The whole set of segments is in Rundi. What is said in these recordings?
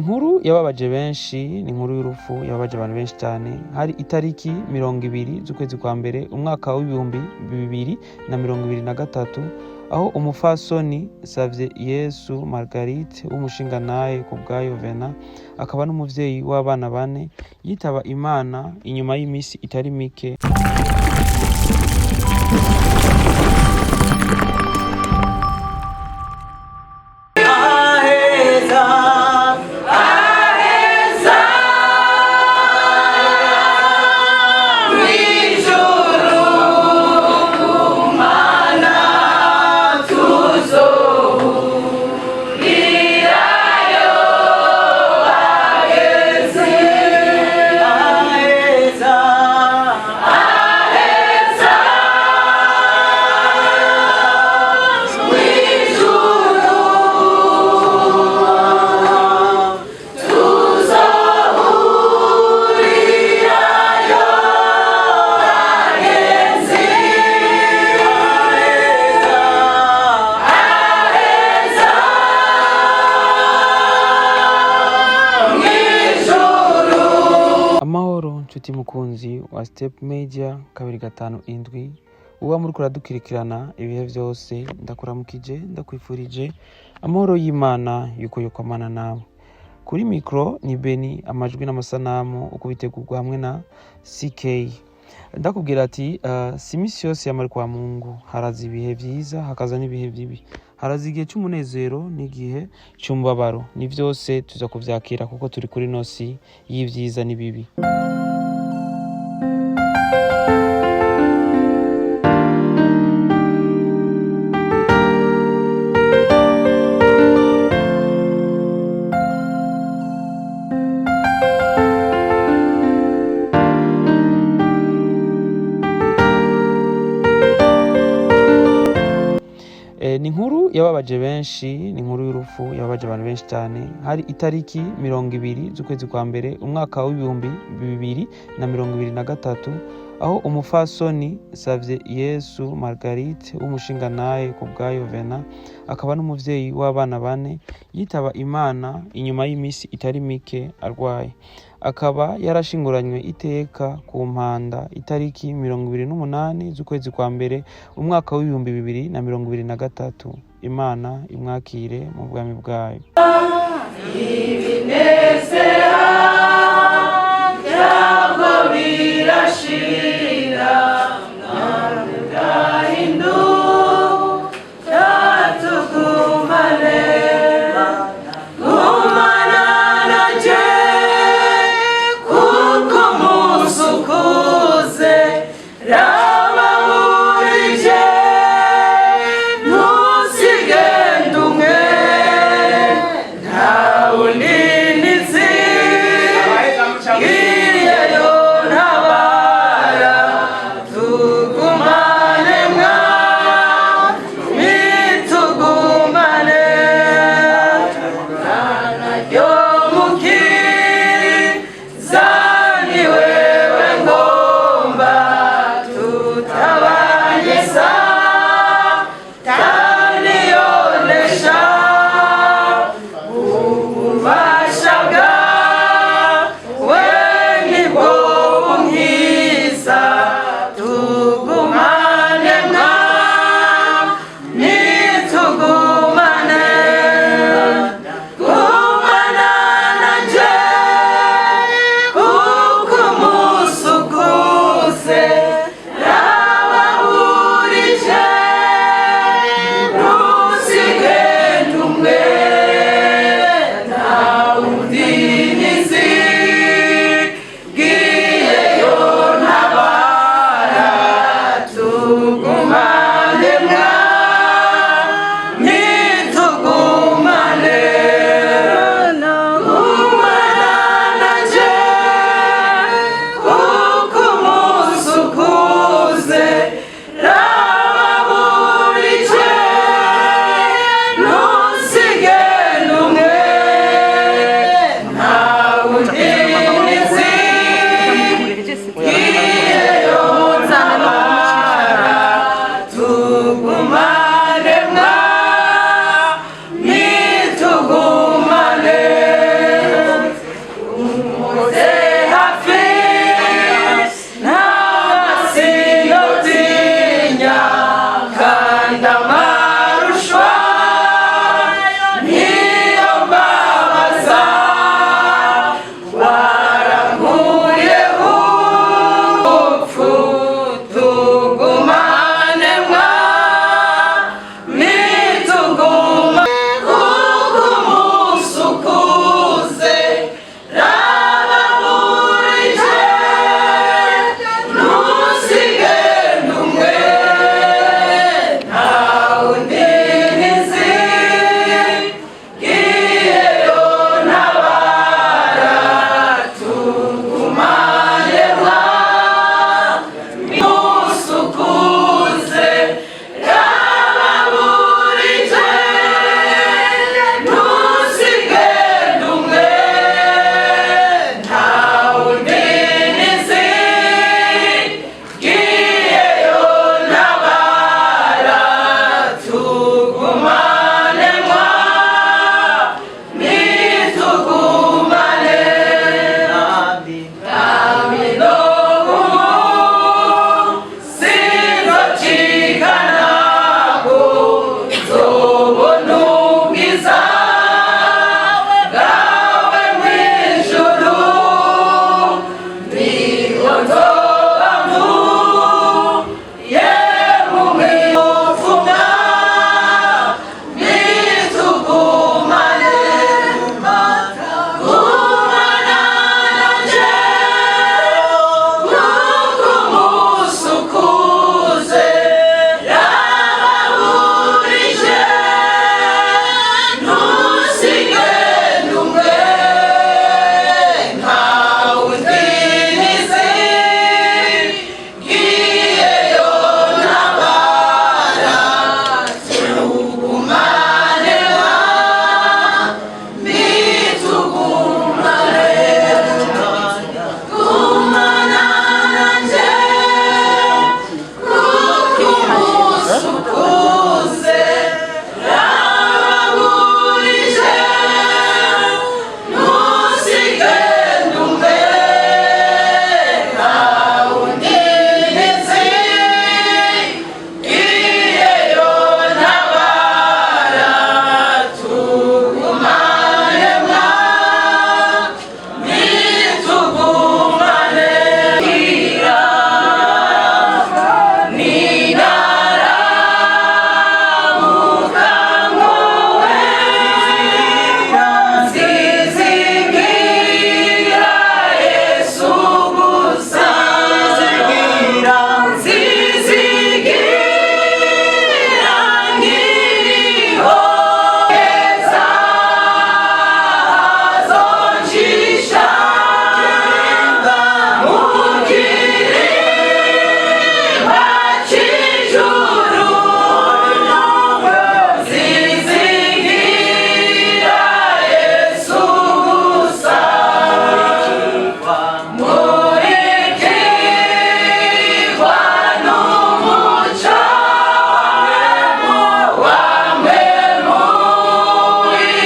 Inkuru yababaje benshi ni inkuru y'urupfu yababaje abantu benshi cyane. Hari itariki 20 z'ukwezi kwa mbere umwaka w'2023, aho umufasoni Savye Yesu Margarite w'umushingantahe ku bwayo Vena, akaba n'umuvyeyi w'abana bane, yitaba Imana inyuma y'imisi itari mike. Aheza, aheza, mw'ijuru kumana tuzohurirayo bageze. Aheza, aheza, mw'ijuru tuzohurirayo bagenzi. Aheza, aheza, mw'ijuru. Amahoro nshuti mukunzi wa Step Media 257, uba muri kuradukirikirana ibihe byose, ndakuramukije, ndakwifurije amahoro y'Imana yuko yokwamana nawe. Kuri mikro ni Beni, amajwi n'amasanamu uko bitegurwa hamwe na CK. Ndakubwira ati si imisi yose yamara kwa Mungu, haraza ibihe vyiza hakaza n'ibihe bibi, haraza igihe c'umunezero n'igihe c'umubabaro, ni vyose tuza kuvyakira kuko turi kuri nosi y'ivyiza n'ibibi. Ni inkuru yababaje benshi, ni inkuru y'urupfu yababaje abantu benshi cyane. Hari itariki 20 z'ukwezi kwa mbere umwaka w'2023, aho umufasoni Savye Yesu Margarite w'umushingantahe ku bwayo Vena, akaba n'umuvyeyi w'abana bane, yitaba Imana inyuma y'imisi itari mike arwaye, akaba yarashinguranywe iteka ku mpanda itariki 28 z'ukwezi kwa mbere umwaka w'2023. Imana imwakire mu bwami bwayo. Ibinezera byabwo birashira, gahinduka tugumane, gumana nanje kuko umunsi ukuze raba burije, ntusigende umwe, nta wundi. Tugumane Mwami no sinzocikanako nzobona ubwiza bwawe mw'ijuru niho nzoba mvuye mu mupfuma nitugumane gumana nanje kuko umunsi ukuze yaraburije ntusige n'umwe ntawe undinizi ngiyeyo n'abana tugumane nitugumane gumana nanje kuko umunsi ukuze yaraburije ntusige n'umwe ntawe undinizi ngiyeyo ntabara tugumane nitugumane ninaramuka nkowe nzizigira Yesu gusa nzizigira nkiriho heza hazoncisha mu kirimba cy'ijuru nzizigira Yesu gusa murikirwa n'umuco wamwe mu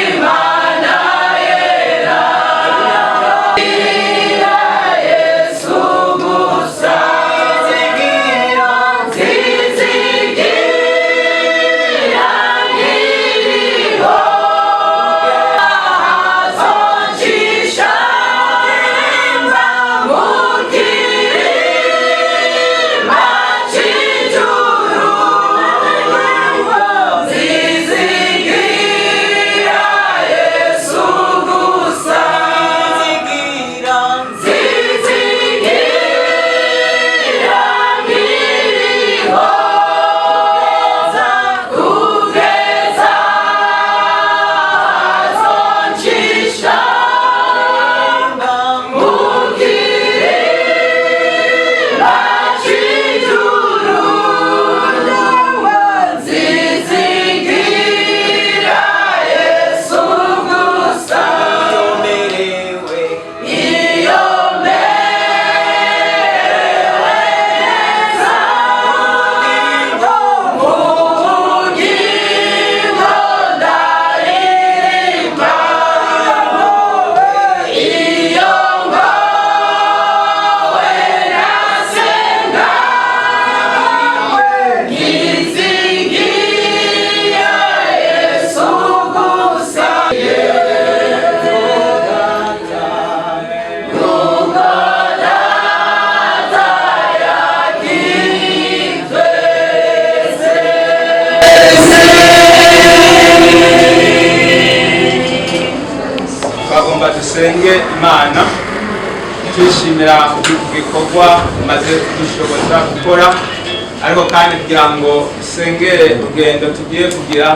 Imana yera Yesu gusa nzizigira nkiriho hazoncisha mu kirimba cy'ijuru nzizigira Yesu gusa nzizigira nkiriho kugeza hazoncisha mu kirimba cy'ijuru nzizigira Yesu gusa iyo merewe neza mu bugingo ndaririmba iyo ngowe nasenga ngizigira Yesu gusa nuko data yakitweretse Twagomba dusenge Imana twishimira ibikorwa tumaze kudushoboza gukora, ariko kandi kugira ngo dusengere urugendo tugiye kugira,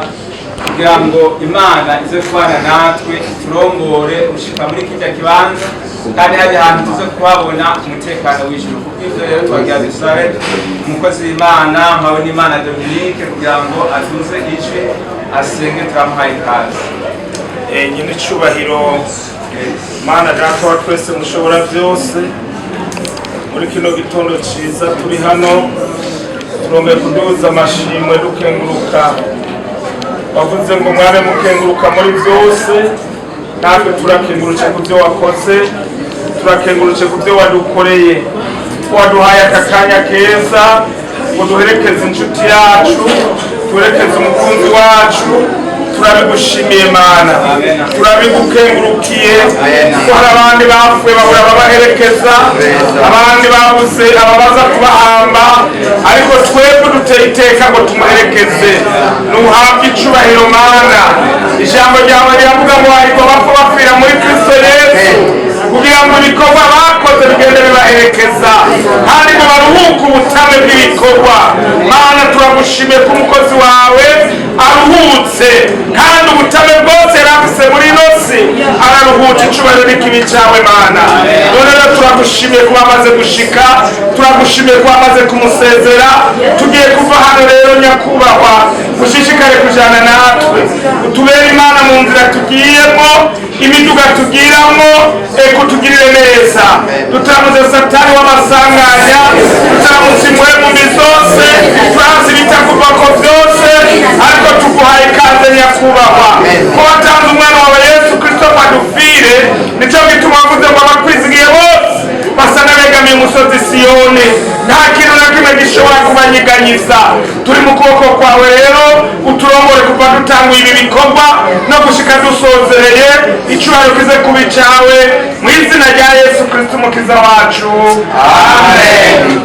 kugira ngo Imana ize kubana natwe turongore gushika muri kirya kibanza, kandi hari ahantu tuze kuhabona umutekano w'ijuru. Kubw'ivyo rero twagira dusabe umukozi w'Imana Mpabonimana Dominique kugira ngo aduze ijwi asenge, turamuhaye ikaze. Nyine icubahiro Mana Data wa twese mushobora byose, muri kino gitondo ciza turi hano turongeye kuduza amashimwe dukenguruka. Wavuze ngo mware mukenguruka muri byose. Natwe turakengurutse ku byo wakoze, turakengurutse ku byo wadukoreye, ko waduhaye aka kanya keza ngo duherekeze inshuti yacu, duherekeze umukunzi wacu. Turabigushimiye Mana, turabigukengurukiye ko hari abandi bapfuye babura ababaherekeza, abandi babuze ababaza kubahamba, ariko twebwe duteye iteka ngo tumuherekeze. Nuhabwe icubahiro Mana. Ijambo ryawe riravuga ngo hahirwa abapfa bapfira muri Kristo Yesu, kugira ngo ibikorwa bakoze bigende bibaherekeza kandi ngo baruhuke ubutame bw'ibikorwa. Mana, turagushimiye ko umukozi wawe aruhutse, kandi ubutame bwose yari afise muri ino si araruhutse. Icubahiro n'ikibi cyawe Mana. None rero turagushimiye kuba amaze gushika, turagushimiye kuba amaze kumusezera. Tugiye kuva hano rero, nyakubahwa, ushishikare kujana natwe, utubere Imana mu nzira tugiyemo, imiduga tugiramo, eko tugirire neza. Tutamuze Satani w'amasanganya, tutaramutse impuhemu mbi zose, turazi ibitakuvako byose, ariko tuguhaye ikaze nyakubahwa, ko watanze umwana wawe Yesu Kristo ngo adupfire. Nicyo gituma wavuze ngo abakwizigiye bose basa n'abegamiye umusozi Siyoni, nta kintu na kimwe gishobora kubanyiganyiza. Turi mu kuboko kwawe rero, uturongore kuva dutanguye ibi bikorwa no gushika dusozereye. Icyubahiro kize kuba icawe, mu izina rya Yesu Kristo umukiza wacu, amen.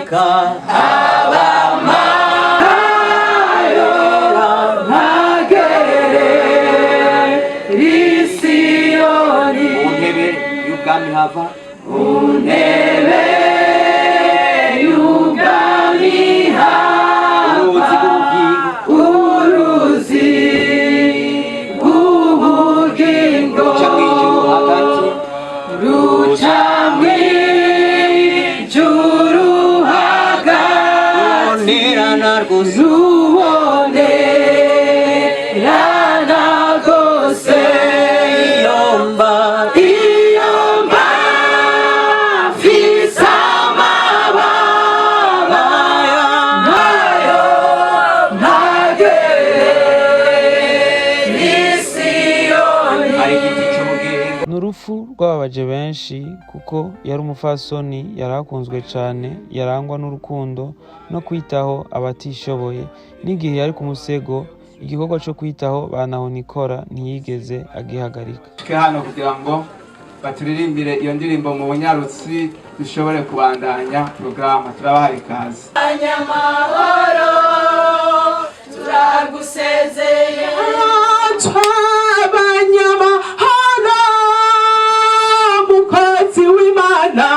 Abamarayika mu ntebe y'ubwami hava uruzi rw'ubugingo Uruzi rw'ubugingo ruca mw'ijuru hagati ruca mw'ijuru hagati rubonerana rwose rubonerana rwose iyo mba iyo mba mfise amababa nayo ntagere i Siyoni. Hari igiti cy'ubugingo. Ni urupfu rwababaje benshi kuko yari umupfasoni yari akunzwe cyane, yarangwa n'urukundo no kwitaho abatishoboye. N'igihe yari ku musego, igikorwa cyo kwitaho ba ntahonikora ntiyigeze agihagarika. Twe hano kugira ngo baturirimbire iyo ndirimbo mu bunyarutsi, dushobore kubandanya porogaramu. Turabahaye ikaze. Abanyamahoro, turagusezeye. Twabanyamahoro, mukozi w'Imana,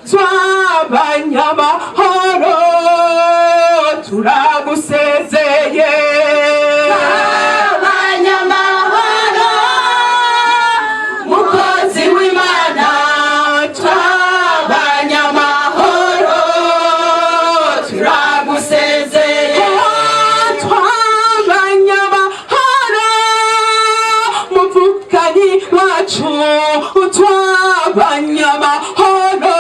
twabanyamahoro, turagusezeye. Abanyamahoro, mukozi w'Imana, twabanyamahoro, turagusezeye. Twabanyamahoro, muvukanyi wacu, twabanyamahoro,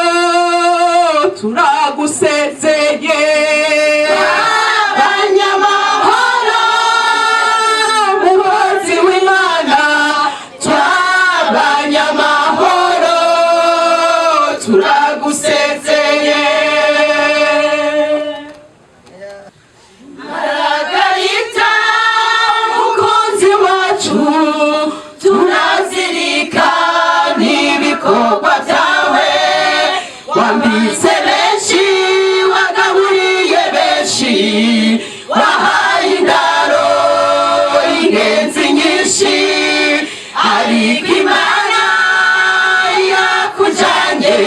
turagusezeye. Abanyamahoro, mukozi w'Imana, twabanyamahoro, turagusezeye. Margarita, mukunzi wacu, turazirikana ibikorwa byawe. Wambitse benshi, wagaburiye benshi, wahaye indaro ingenzi nyinshi. Ariko Imana yakujanye.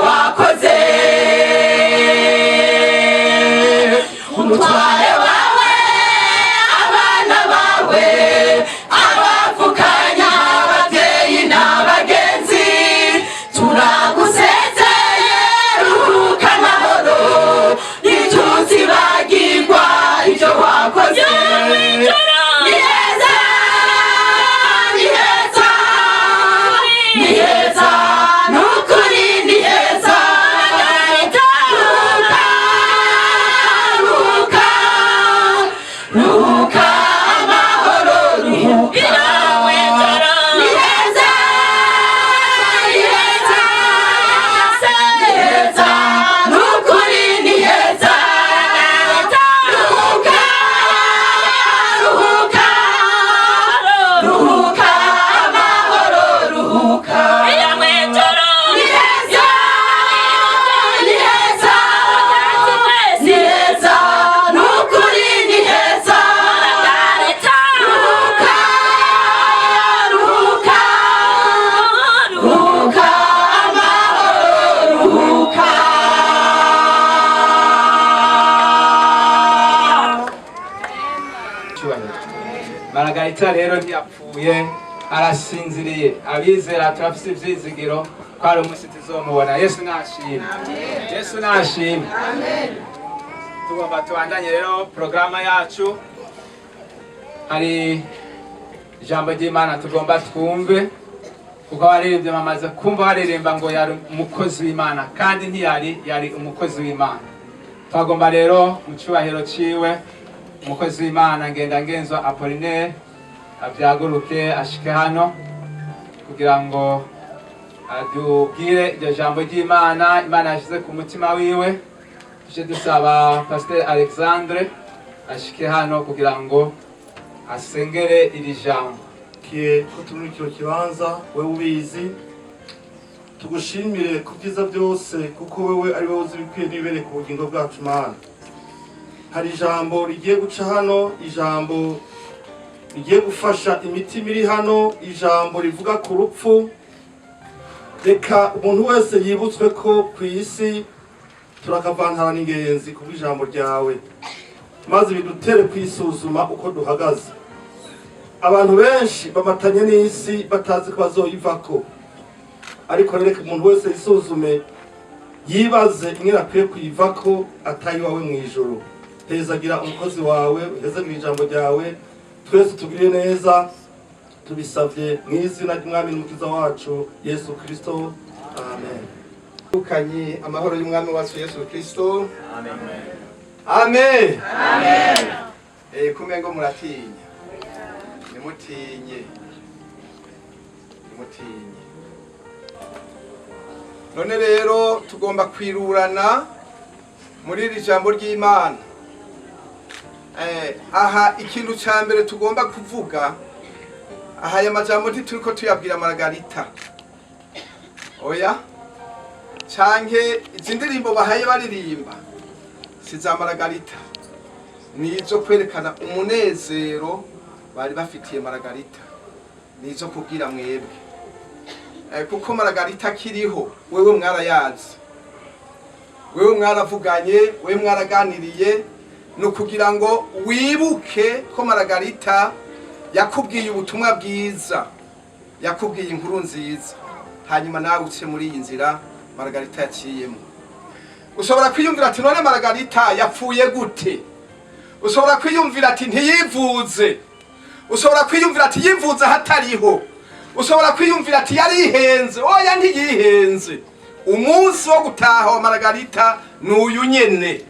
Wakoze umutware wawe, abana bawe, abavukanya, ababyeyi n'abagenzi, turagusezeye, ruhuka amahoro, ntituzibagirwa ibyo wakoze. Ni heza, ni heza, ni heza, nukuri ni heza. Ruhuka, ruhuka, ruhuka amahoro, ruhuka. Ni heza, ni heza, ni heza, nukuri ni heza. Ruhuka, ruhuka, ruhuka amahoro, ruhuka. Ni heza, ni heza, ni heza, nukuri ni heza. Ruhuka, ruhuka, ruhuka amahoro, ruhuka. Cyubahiro. Maragarita rero ntiyapfuye, arasinziriye. Abizera turafise ivyizigiro ko hari umunsi tuzomubona. Yesu nashimwe, Yesu nashimwe. Tugomba tubandanye rero porogaramu yacu. Hari ijambo ry'Imana tugomba twumve, kuko abaririmbyi bamaze kumva baririmba ngo yari umukozi w'Imana, kandi ntiyari, yari umukozi w'Imana. Twagomba rero mu cyubahiro ciwe umukozi w'Imana ngenda ngenzwa Apollinaire abyaguruke ashike hano kugira ngo adubwire iryo jambo ry'Imana Imana yashyize ku mutima wiwe. Tuje dusaba Pasiteri Alexandre ashike hano kugira ngo asengere iri jambo. Kiye ko turi muri kino kibanza, wewe ubizi, tugushimire ku byiza byose, kuko wewe ari wowe uzi ibikwiye n'ibibereka ubugingo bwacu. Mana, hari ijambo rigiye guca hano, ijambo rigiye gufasha imitima iri hano, ijambo rivuga ku rupfu. Reka umuntu wese yibutswe ko ku isi turakavantara n'ingenzi kubw'ijambo ryawe, maze bidutere kwisuzuma uko duhagaze. Abantu benshi bamatanye n'isi batazi ko bazoyivako, ariko reka umuntu wese yisuzume, yibaze ingene akwiye kuyivako atari iwawe mu ijuru. Hezagira umukozi wawe, hezagira ijambo ryawe, twese tugirire neza. Tubisavye mu izina ry'Umwami n'Umukiza wacu Yesu Kristo, amen. Tukanye amahoro y'Umwami wacu Yesu Kristo. Amen, amen. Kumengo muratinya. Nimutinye, nimutinye. None rero tugomba kwirurana muri iri jambo ry'Imana. Aha ikintu ca mbere tugomba kuvuga aha, aya majambo ntituriko tuyabwira Maragarita, oya, canke izi ndirimbo bahaye baririmba si za Maragarita, ni izo kwerekana umunezero bari bafitiye Maragarita, ni izo kubwira mwebwe. Kuko Maragarita akiriho, wewe mwarayazi, wewe mwaravuganye, wewe mwaraganiriye. Ni ukugira ngo wibuke ko Maragarita yakubwiye ubutumwa bwiza, yakubwiye inkuru nziza, hanyuma nawe uce muri iyi nzira Maragarita yaciyemo. Ushobora kwiyumvira ati: "None Maragarita yapfuye gute?" Ushobora kwiyumvira ati: "Ntiyivuze." Ushobora kwiyumvira ati: "Yivuze hatariho." Ushobora kwiyumvira ati: "Yarihenze." Oya, ntiyihenze. Umunsi wo gutaha wa Maragarita ni uyu nyene.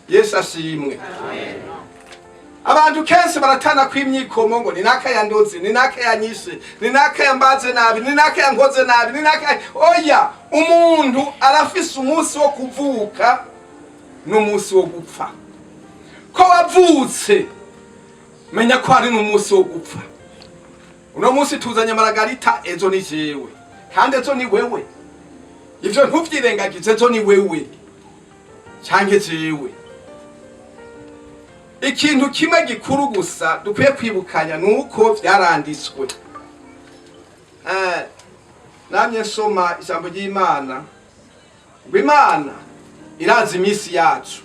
Yesu ashimwe. Abantu kenshi baratana kw'imyikomo ngo ni naka yandoze, ni naka yanyishe, ni naka yambaze nabi, ni naka yankoze nabi, ni naka. Oya, umuntu arafise umunsi wo kuvuka n'umunsi wo gupfa. Ko wavutse, menya ko hari n'umunsi wo gupfa. Uno munsi tuzanye Maragarita, ejo ni jewe, kandi ejo ni wewe. Ivyo ntuvyirengagize, ejo ni wewe canke jewe. Ikintu kimwe gikuru gusa dukwiye kwibukanya ni uko vyaranditswe. Namye nsoma ijambo ry'Imana. Ngo Imana irazi iminsi yacu.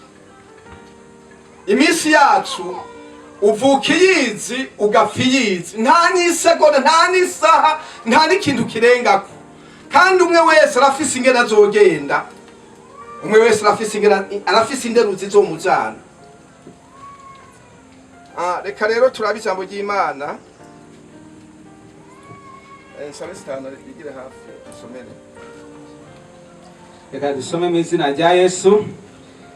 Iminsi yacu, uvuka iyizi, ugapfa iyizi, nta n'isegonda, nta n'isaha, nta n'ikintu kirengako. Kandi umwe wese arafise ingene azogenda, umwe wese arafise ingene, arafise inderuzi zomujana. Ah, reka rero turabe ijambo ry'Imana. Nsabe sitano rigire hafi usomere. Reka dusome mu izina rya Yesu.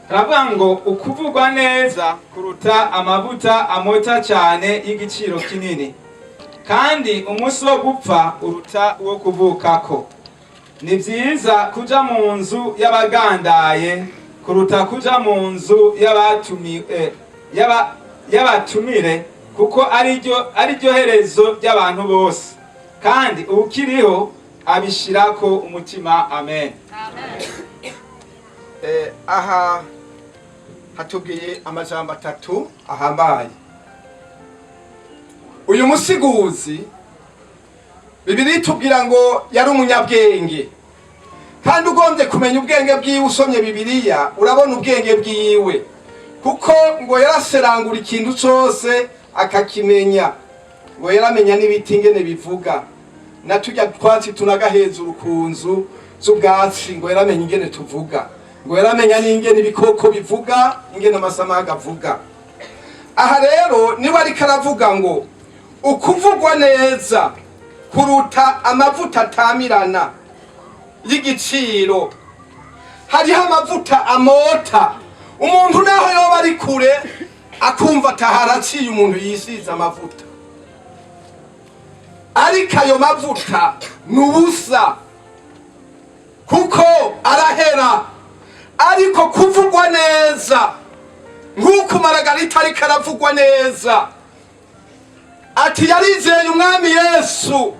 Haravuga ngo: "Ukuvugwa neza kuruta amavuta amota cyane y'igiciro kinini, kandi umunsi wo gupfa uruta uwo kuvukako. Ni byiza kuja mu nzu y'abagandaye kuruta kuja mu nzu y'abatumire, kuko ariryo herezo ry'abantu bose, kandi uwukiriho abishirako umutima." Amen. Aha hatubwiye amajambo atatu ahambaye. Uyu musiguzi, Bibiliya itubwira ngo yari umunyabwenge, kandi ugombye kumenya ubwenge bwiwe usomye Bibiliya, urabona ubwenge bwiwe, kuko ngo yaraserangura ikintu cose akakimenya. Ngo yaramenya n'ibiti ingene bivuga, na turya twatsi tunaga hejuru ku nzu z'ubwatsi, ngo yaramenya ingene tuvuga, ngo yaramenya n'ingene ibikoko bivuga, ingene amasamaga avuga. Aha rero niwe ariko aravuga ngo ukuvugwa neza kuruta amavuta atamirana y'igiciro. Hariho amavuta amota, umuntu naho yoba ari kure akumva ataharaciye umuntu yisize amavuta, ariko ayo mavuta ni ubusa kuko arahera. Ariko kuvugwa neza, nk'uko Maragarita ariko aravugwa neza, ati yarizeye Umwami Yesu,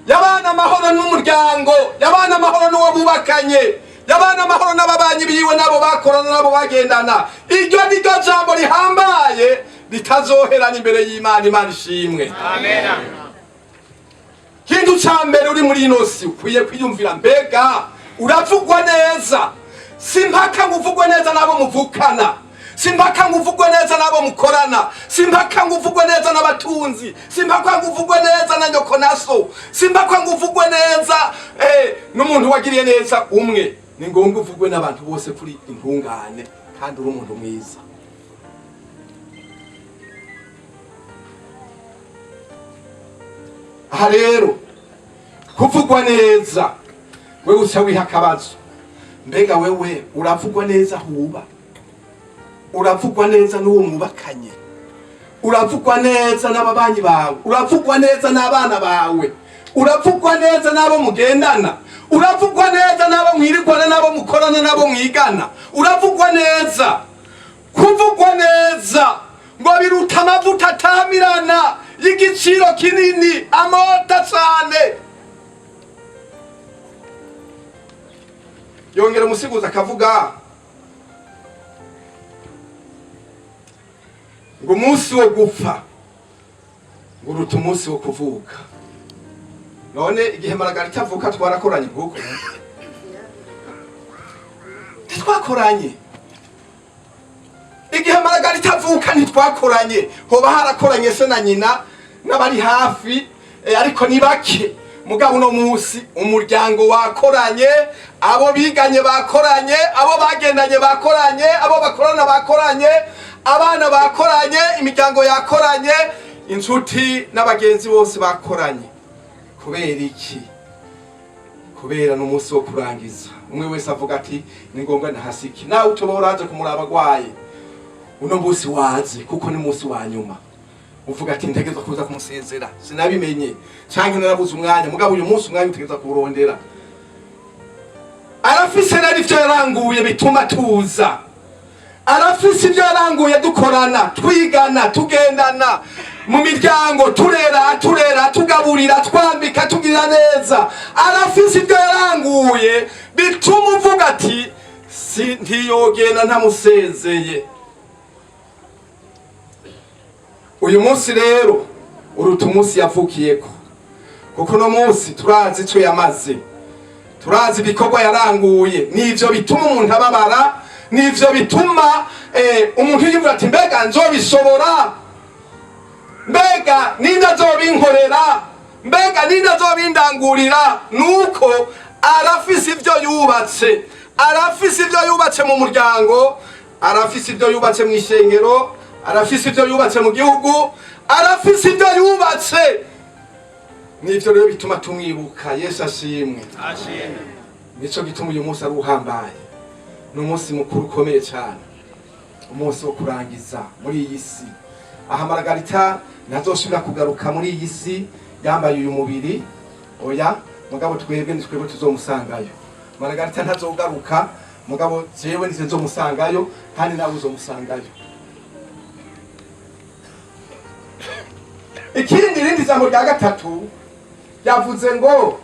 yabana amahoro n'umuryango, yabana amahoro n'uwo bubakanye, yabana amahoro n'ababanyi biwe, n'abo bakorana, n'abo bagendana. Iryo ni ryo jambo rihambaye ritazoherana imbere y'Imana. Imana ishimwe. Kintu ca mbere uri muri ino si ukwiye kwiyumvira: mbega uravugwa neza? Si mpaka ngo uvugwe neza n'abo muvukana, si mpaka ngo uvugwe neza n'abo mukorana, si mpaka ngo uvugwe neza n'abatunzi, si mpaka ngo uvugwe neza na nyoko na so, si mpaka ngo uvugwe neza n'umuntu wagiriye neza umwe. Ni ngombwa uvugwe n'abantu bose kuri intungane kandi uri umuntu mwiza. Aha rero kuvugwa neza, wewe uca wiha akabazo: mbega wewe uravugwa neza huba? Uravugwa neza n'uwo mwubakanye? Uravugwa neza n'ababanyi bawe? Uravugwa neza n'abana bawe? Uravugwa neza n'abo mugendana? Uravugwa neza n'abo mwirigwana, n'abo mukorana, n'abo mwigana? Uravugwa neza? Kuvugwa neza ngo biruta amavuta atamirana y'igiciro kinini, amota cyane. Yongera umusiguzi akavuga ngo umunsi wo gupfa ngo uruta umunsi wo kuvuka. None igihe Maragarita avuka twarakoranye? Kuko ntitwakoranye. Igihe Maragarita avuka ntitwakoranye. Hoba harakoranye se na nyina n'abari hafi, ariko ni bake. Mugabo uno munsi umuryango wakoranye, abo biganye bakoranye, abo bagendanye bakoranye, abo bakorana bakoranye, abana bakoranye, imiryango yakoranye, inshuti n'abagenzi bose bakoranye. Kubera iki? Kubera n'umunsi wo kurangiza. Umwe wese avuga ati: "Ni ngombwa ndahasiki." Nawe utoba uraje kumuraba agwaye, uno munsi waze, kuko ni umunsi wa nyuma. Uvuga ati: "Ntegerezwa kuza kumusezera, sinabimenye canke narabuze umwanya." Mugabo uyu munsi umwanya utegerezwa kuwurondera. Arafise rero ivyo yaranguye bituma tuza, arafise ibyo yaranguye dukorana, twigana, tugendana mu miryango, turera, turera, tugaburira, twambika, tugira neza. Arafise ibyo yaranguye bituma uvuga ati: "Si ntiyogenda ntamusezeye." Uyu munsi rero uruta umunsi yavukiyeko, kuko uno munsi turazi ico yamaze. Turazi ibikorwa yaranguye. Nivyo bituma umuntu ababara, nivyo bituma umuntu yiyumvira ati: "Mbega nzobishobora? Mbega ninde azobinkorera? Mbega ninde azobindangurira?" Nuko arafise ivyo yubatse, arafise ivyo yubatse mu muryango, arafise ivyo yubatse mu ishengero, arafise ivyo yubatse mu gihugu, arafise ivyo yubatse. Nivyo rero bituma tumwibuka. Yesu ashimwe. Nico gituma uyu munsi ari uhambaye, ni umunsi mukuru ukomeye cyane, umunsi wo kurangiza muri iyi si. Aha Maragarita ntazosubira kugaruka muri iyi si yambaye uyu mubiri, oya. Mugabo twebwe ni twebwe tuzomusangayo. Maragarita ntazogaruka, mugabo jewe nitwe nzomusangayo, kandi nawe uzomusangayo. Ikindi, irindi jambo rya gatatu yavuze ngo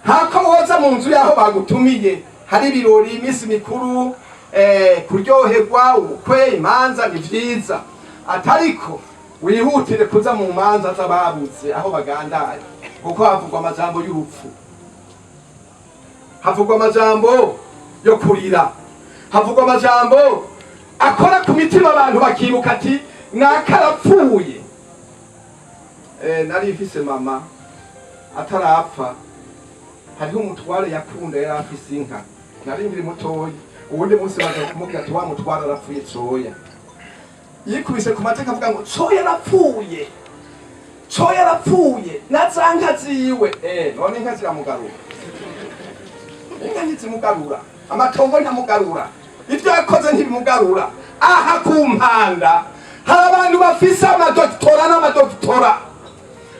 ntako woza mu nzu y'aho bagutumiye, hari ibirori, iminsi mikuru, kuryoherwa, ubukwe, imanza, ni vyiza, atariko wihutire kuza mu manza z'ababuze aho bagandaye, kuko havugwa amajambo y'urupfu, havugwa amajambo yo kurira, havugwa amajambo akora ku mitima, abantu bakibuka ati: "Nakarapfuye." Nari mfise mama atarapfa, hariho umutware yakunda, yari afise inka. Nari nkiri mutoyi. Uwundi munsi baza kumubwira ati: "Wa mutware arapfuye." Coya yikubise ku mateka avuga ngo: "Coya arapfuye, coya arapfuye na za nka ziwe." None inka ziramugarura? Inka ntizimugarura, amatongo ntamugarura, ibyo yakoze ntibimugarura. Aha ku mpanda hari abantu bafise amadoktora n'amadoktora,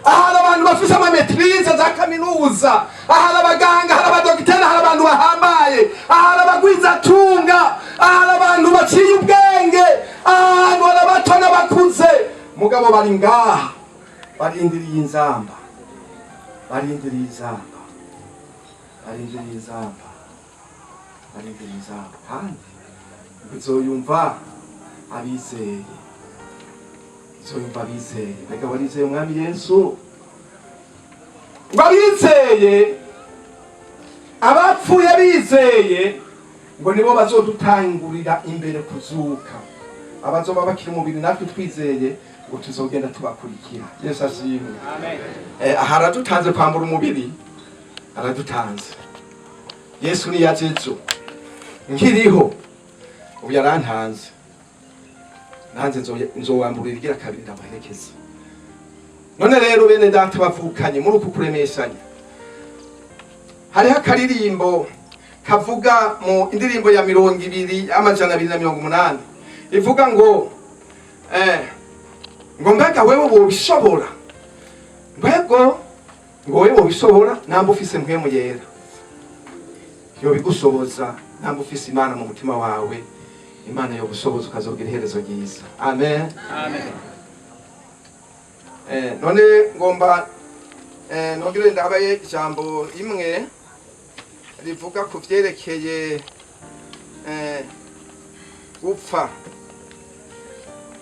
aha hari abantu bafise ama maîtrise za kaminuza, aha hari abaganga, hari abadogiteri, hari abantu bahambaye, aha hari abagwizatunga, aha hari abantu baciye ubwenge, ahantu hari abato n'abakuze, mugabo bari ngaha barindiriye inzamba, barindiriye inzamba, barindiriye inzamba, barindiriye inzamba. Kandi izoyumva abizeye, izoyumva abizeye. Mbega warizeye Umwami Yesu? Ngo abizeye, abapfuye bizeye, ngo nibo bazodutangurira imbere kuzuka. Abazoba bakiri umubiri natwe twizeye, ngo tuzogenda tubakurikira. Yesu ashimwe. Aha aradutanze kwambura umubiri, aradutanze. Yesu niyaje ejo nkiriho, ubu yarantanze, nanze nzowamburira igira kabiri ndamuherekeza. None rero bene data bavukanye, muri uku kuremeshanya hariho akaririmbo kavuga mu indirimbo ya 280, ivuga ngo ngo: "Mbega wewe wobishobora?" Mbego ngo wewe wobishobora namba ufise Mpwemu Yera, yobigushoboza. Namba ufise Imana mu mutima wawe, Imana yogushoboza ukazogira iherezo ryiza. Amen. None ngomba nongere ndabaye ijambo imwe rivuga ku vyerekeye gupfa.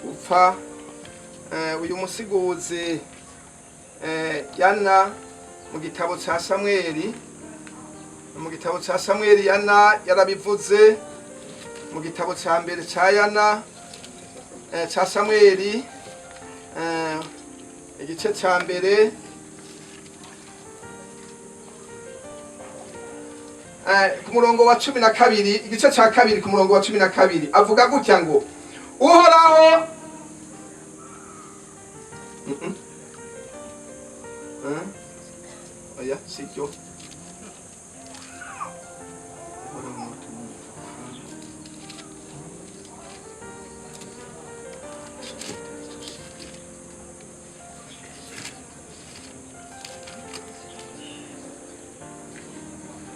Gupfa, uyu musiguzi Yana mu gitabo ca Samweli, mu gitabo ca Samweli Yana yarabivuze, mu gitabo ca mbere ca Yana, ca Samweli, igice ca mbere, ku murongo wa 12, igice ca kabiri ku murongo wa 12, avuga gutya ngo: "Uhoraho." Oya, siryo. Uhoraho niwe atuma umuntu apfa.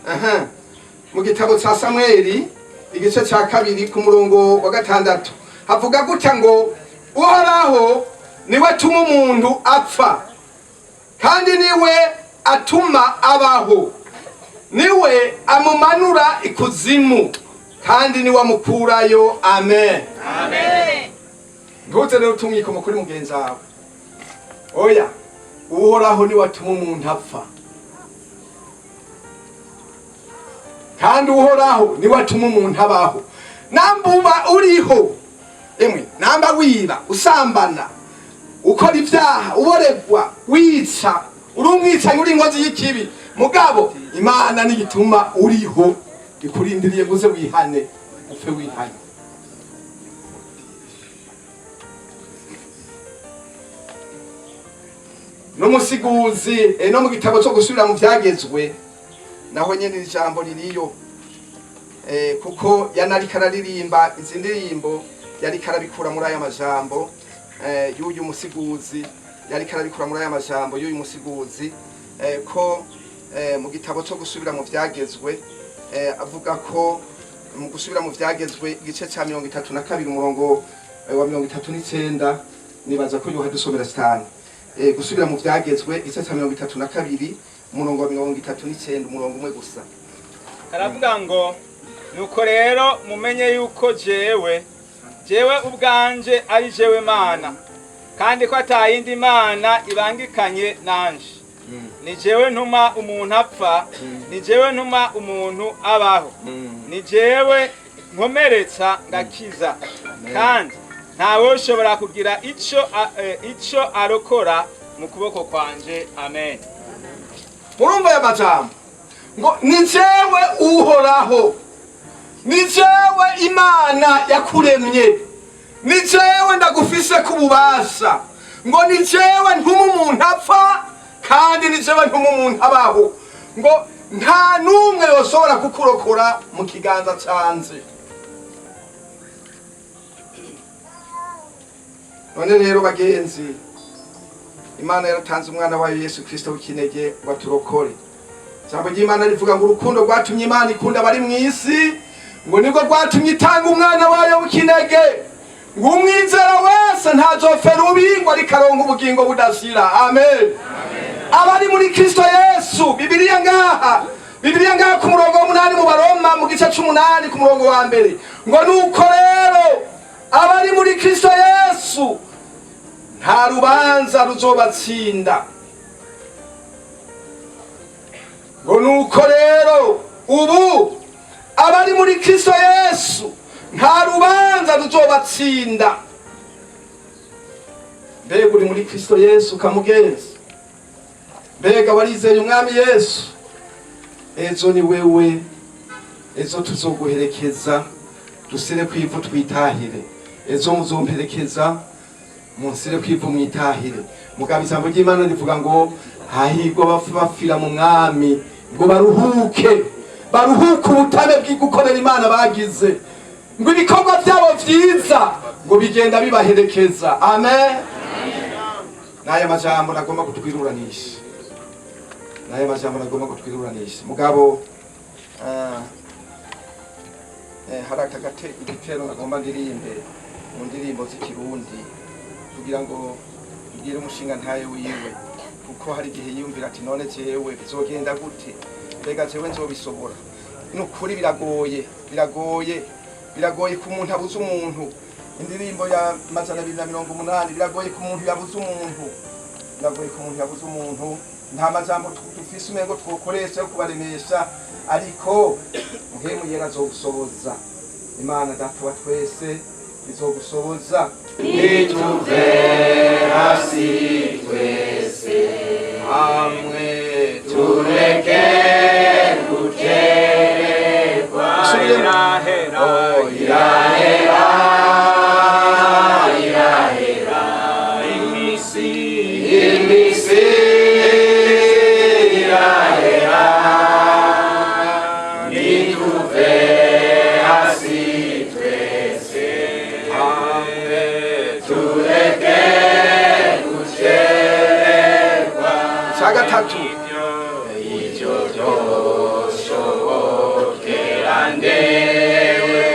Aha. Mu gitabo ca Samweli igice ca kabiri ku murongo wa 6 havuga gutya ngo: "Uhoraho niwe atuma umuntu apfa, kandi niwe atuma abaho, niwe amumanura ikuzimu, kandi niwe amukurayo." Amen. Ntuze rero utumwikomo kuri mugenzi wawe, oya. Uhoraho niwe atuma umuntu apfa. Kandi Uhoraho niwe atuma umuntu abaho. Namba uba uriho, emwe, namba wiba, usambana, ukora ibyaha, uboregwa, wica, uri umwicanyi, uri inkozi y'ikibi, mugabo Imana nigituma uriho, ikurindiriye ngo uze wihane, upfe wihane. N'umusiguzi no mu gitabo cyo gusubira mu byagezwe naho nyene ijambo ririyo, kuko yanariko araririmba izi ndirimbo, yariko arabikura muri aya majambo y'uyu musiguzi, yariko arabikura muri aya majambo y'uyu musiguzi, ko mu gitabo cyo gusubira mu byagezwe, avuga ko mu gusubira mu byagezwe igice ca 32, umurongo wa 39, nibaza ko yohadusomera cyane. Gusubira mu byagezwe igice cya 32, umurongo wa 39, umurongo umwe gusa. Karavuga ngo: "Nuko rero mumenye yuko jewe ubwanje ari jewe Mana, kandi ko atayindi mana ibangikanye nanje. Ni jewe ntuma umuntu apfa, ni jewe ntuma umuntu abaho, ni jewe nkomeretsa ngakiza, kandi ntawe ushobora kugira ico arokora mu kuboko kwanje." Amen. Murumva aya majambo ngo: "Ni jewe Uhoraho, ni jewe Imana yakuremye, ni jewe ndagufise ku bubasha," ngo: "Ni jewe ntuma umuntu apfa, kandi ni jewe ntuma umuntu abaho," ngo: "Nta n'umwe yoshobora kukurokora mu kiganza canje." None rero bagenzi, Imana yaratanze umwana wayo Yesu Kristo w'ikinege ngo aturokore. Ijambo ry'Imana rivuga ngo urukundo rwatumye Imana ikunda abari mu isi, ngo nibwo rwatumye itanga umwana wayo w'ikinege, ngo umwizera wese ntazopfe rubi, ngo ariko aronke ubugingo budashira. Amen. Abari muri Kristo Yesu, Bibiliya ngaha ku murongo w'umunani mu Baroma, mu gice c'umunani ku murongo wa mbere, ngo: "Nuko rero abari muri Kristo Yesu nta rubanza ruzobatsinda." Ngo: "Nuko rero ubu abari muri Kristo Yesu nta rubanza ruzobatsinda." Mbega uri muri Kristo Yesu, kamugenzi? Mbega warizeye Umwami Yesu? Ejo ni wewe, ejo tuzoguherekeza dusire kwivu twitahire. Ejo muzomperekeza munsire kwivu mwitahire. Mugabo ijambo ry'Imana rivuga ngo hahirwa bapfa bapfira mu Mwami, ngo baruhuke, baruhuke ubutame bw'igukorera Imana bagize, ngo ibikorwa byabo vyiza ngo bigenda bibaherekeza. Amen. N'aya majambo nagomba kutwiruranisha, n'aya majambo nagomba kutwiruranisha. Mugabo hari aka gate igitero nagomba ndirimbe mu ndirimbo z'Ikirundi, kugira ngo mbwire umushinga ntaye wiwe, kuko hari igihe yiyumvira ati: "None jewe bizogenda gute? Mbega jewe nzobisobora?" Ni ukuri biragoye, biragoye, biragoye ku muntu abuze umuntu. Indirimbo ya 280: biragoye ku muntu yabuze umuntu, biragoye ku muntu yabuze umuntu. Nta majambo dufise umengo twokoresha yo kubaremesha, ariko Mpwemu Yera azogusoboza. Imana Data wa twese izogusoboza. Nituve hasi twese hamwe tureke gukererwa. Irahera. Oh, irahera, irahera imisi. Imisi irahera. Nituve hasi twese hamwe tureke gukererwa. Cya gatatu. Ivyo vyoshobokera ndewe?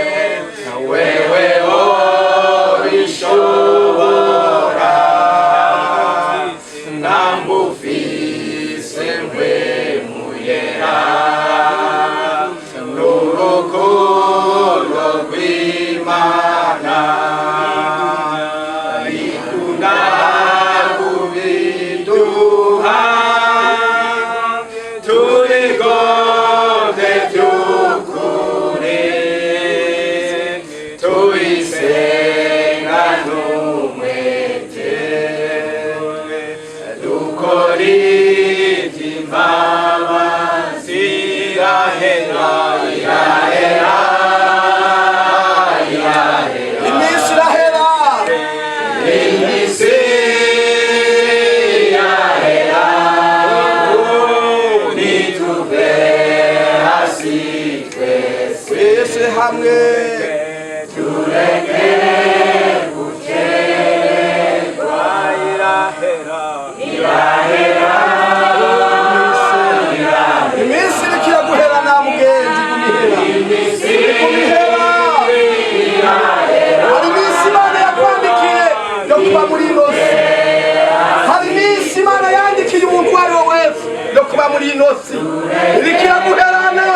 hamwe. Tureke gukererwa, irahera, irahera. Iminsi iriko iraguherana mugenzi, gumihera, gumihera. Hari iminsi Imana yakwandikiye yo kuba muri ino si. Hari iminsi Imana yandikiye umuntu uwo ari we wese yo kuba muri ino si. Iriko iraguherana,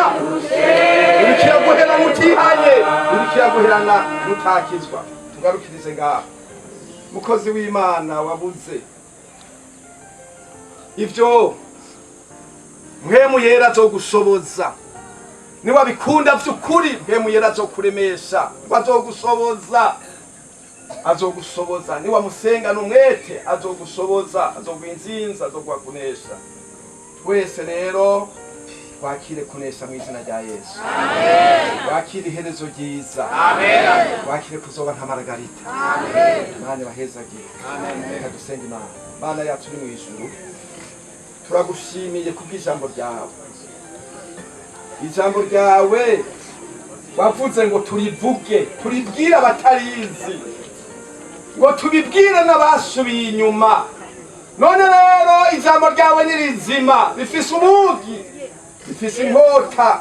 iriko iraguherana utihanye, iriko iraguherana utakizwa. Tugarukirize ngaho. Mukozi w'Imana wabuze ivyo, Mpwemu Yera azogushoboza. Niwabikunda vy'ukuri, Mpwemu Yera azokuremesha, azogushoboza, azogushoboza. Niwamusenga n'umwete, azogushoboza, azoguha inzinzi, azoguha kunesha. Twese rero twakire kunesha mu izina rya Yesu, wakire iherezo ryiza, wakire kuzoba nka Maragarita. Imana ibahezagire. Reka dusenge Imana. Mana yacu uri mu ijuru, turagushimiye kubw'ijambo ryawe. Ijambo ryawe wavuze ngo turivuge, turibwire abatarizi, ngo tubibwire n'abasubiye inyuma. None rero ijambo ryawe ni rizima, rifise ubugi, rifise inkota,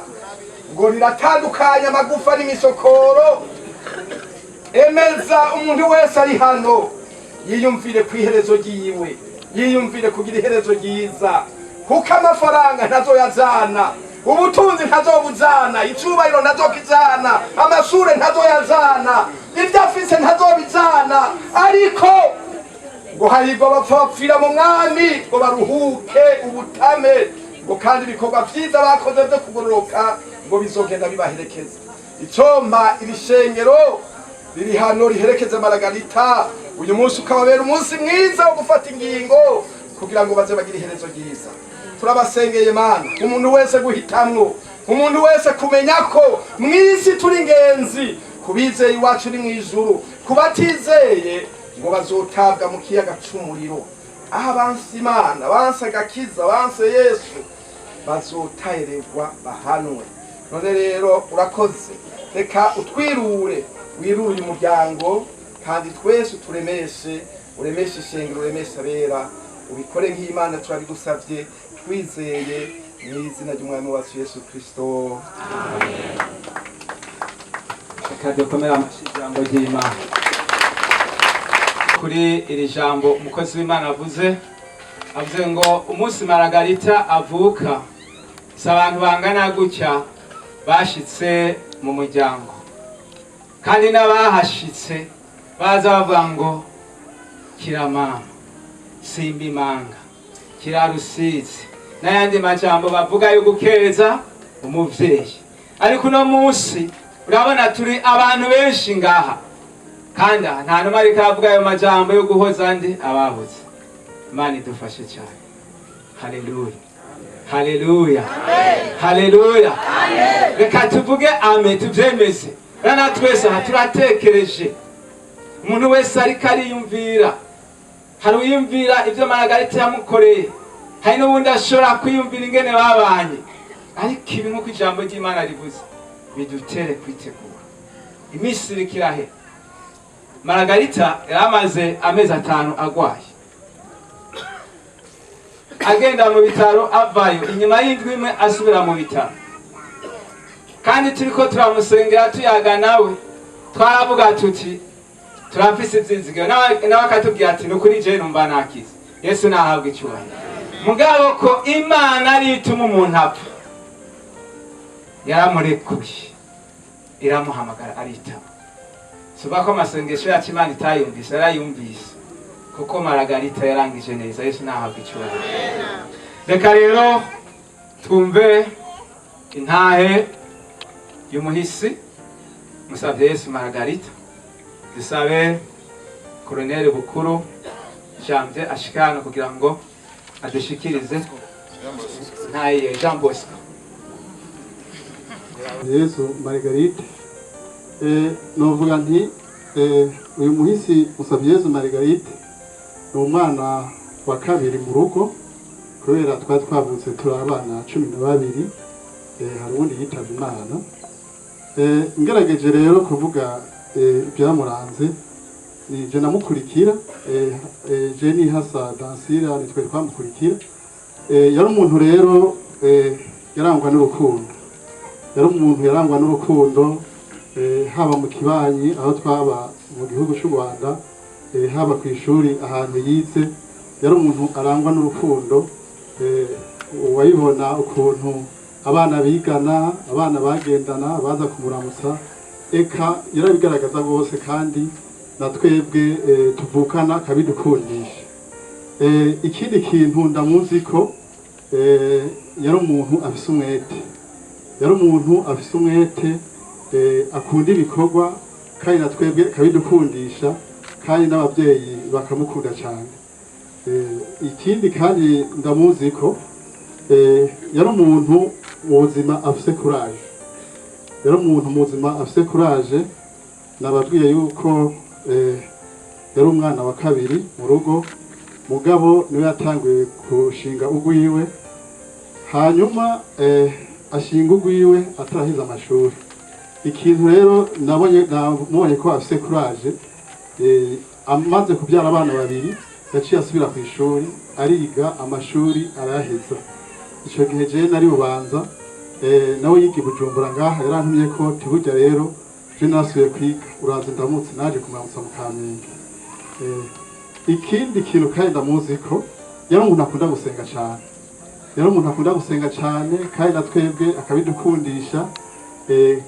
ngo riratandukanya amagufa n'imisokoro. Emeza umuntu wese ari hano yiyumvire ku iherezo ryiwe, yiyumvire kugira iherezo ryiza, kuko amafaranga ntazoyazana, ubutunzi ntazobuzana, icubahiro ntazokizana, amashure ntazoyazana, ibyo afise ntazobizana. Ariko ngo hahirwa abapfa bapfira mu Mwami, ngo baruhuke ubutame, ngo kandi ibikorwa vyiza bakoze vyo kugororoka ngo bizogenda bibaherekeza. Icompa iri shengero riri hano riherekeze Maragarita uyu munsi ukababera umunsi mwiza wo gufata ingingo kugira ngo baze bagire iherezo ryiza. Turabasengeye Mana, umuntu wese guhitamwo, umuntu wese kumenya ko mw'isi turi ingenzi. Kubizeye iwacu ni mw'ijuru, kubatizeye ngo bazotabwa mu kiyaga c'umuriro. Aho abansi Imana, banse agakiza, banse Yesu, bazotahererwa bahanwe. None rero urakoze, reka utwirure, wirure uyu muryango, kandi twese uturemeshe, uremeshe ishengero, uremeshe abera. Ubikore nk'Imana, turabigusavye twizeye mu izina ry'Umwami wacu Yesu Kristo. Reka dukomere amashyi ijambo ry'Imana. Kuri iri jambo umukozi w'Imana avuze ngo umunsi Maragarita avuka si abantu bangana gutya bashitse mu muryango, kandi n'abahashitse baza bavuga ngo kiramama, simba imanga, kirarusizi, n'ayandi majambo bavuga yo gukeza umuvyeyi. Ariko uno munsi urabona turi abantu benshi ngaha, kandi aha nta numwe ariko aravuga ayo majambo yo guhoza ndi ababuze. Imana idufashe cyane. Haleluya, haleluya, haleluya! Reka tuvuge amen, tuvyemeze. Rana twese aha turatekereje, umuntu wese ariko ariyumvira. Hari uwiyumvira ibyo Maragarita yamukoreye, hari n'ubundi ashobora kwiyumvira ingene babanye. Ariko ibi, nk'uko ijambo ry'Imana rivuze, bidutere kwitegura. Iminsi iriko irahera. Maragarita yari amaze amezi 5 agwaye, agenda mu bitaro, avayo, inyuma y'indwi imwe asubira mu bitaro. Kandi turiko turamusengera, tuyaga nawe, twaravuga tuti turafise ivyizigiro. Nawe akatubwira ati ni ukuri, jewe numva nakize, Yesu nahabwa icyubahiro. Mugabo ko Imana ari ituma umuntu apfa, yaramurekuye, iramuhamagara, aritaba. Suba ko amasengesho yacu Imana itayumvise, yarayumvise, kuko Maragarita yarangije neza. Yesu nahabwa icyubahiro. Reka rero twumve intahe y'umuhisi Musabye Yesu Maragarita. Dusabe Koroneli Bukuru Janvier ashike hano kugira ngo adushikirize ntaye. Jean Bosco. Yesu Margarite, novuga nti uyu muhisi Musabyeyezu Margarite ni umwana wa kabiri mu rugo, kubera twari twavutse turi abana 12. Hari uwundi yitavye Imana. Ngerageje rero kuvuga ibyamuranze, ni je namukurikira, je ni hasa Dansira, nitwe twamukurikira. Yari umuntu rero yarangwa n'urukundo, yari umuntu yarangwa n'urukundo, haba mu kibanyi aho twaba mu gihugu cy'u Rwanda, haba ku ishuri ahantu yize, yari umuntu arangwa n'urukundo. Uwayibona ukuntu abana bigana, abana bagendana, baza kumuramutsa, eka yarabigaragaza rwose, kandi na twebwe tuvukana akabidukundisha. Ikindi kintu ndamuzi ko yari umuntu afise umwete, yari umuntu afise umwete, akunda ibikorwa, kandi na twebwe akabidukundisha, kandi n'ababyeyi bakamukunda cyane. Ikindi kandi ndamuzi ko yari umuntu mu buzima afise courage, yari umuntu mu buzima afise courage. Nababwiye yuko yari umwana wa kabiri mu rugo, mugabo niwe yatanguye gushinga ugwiwe, hanyuma ashinga ugwiwe atarahiza amashuri. Ikintu rero nabonye, namubonye ko afise courage, amaze kubyara abana babiri yaciye asubira ku ishuri, ariga amashuri arayaheza. Icyo gihe jewe nari Bubanza, nawe yiga i Bujumbura ngaha, yarantumye ko tibujya rero je nasubiye kwiga, uraza ndamutse, naje kumuramutsa mu Kamenge. Ikindi kintu kandi ndamuzi ko yari umuntu akunda gusenga cyane, yari umuntu akunda gusenga cyane, kandi na twebwe akabidukundisha,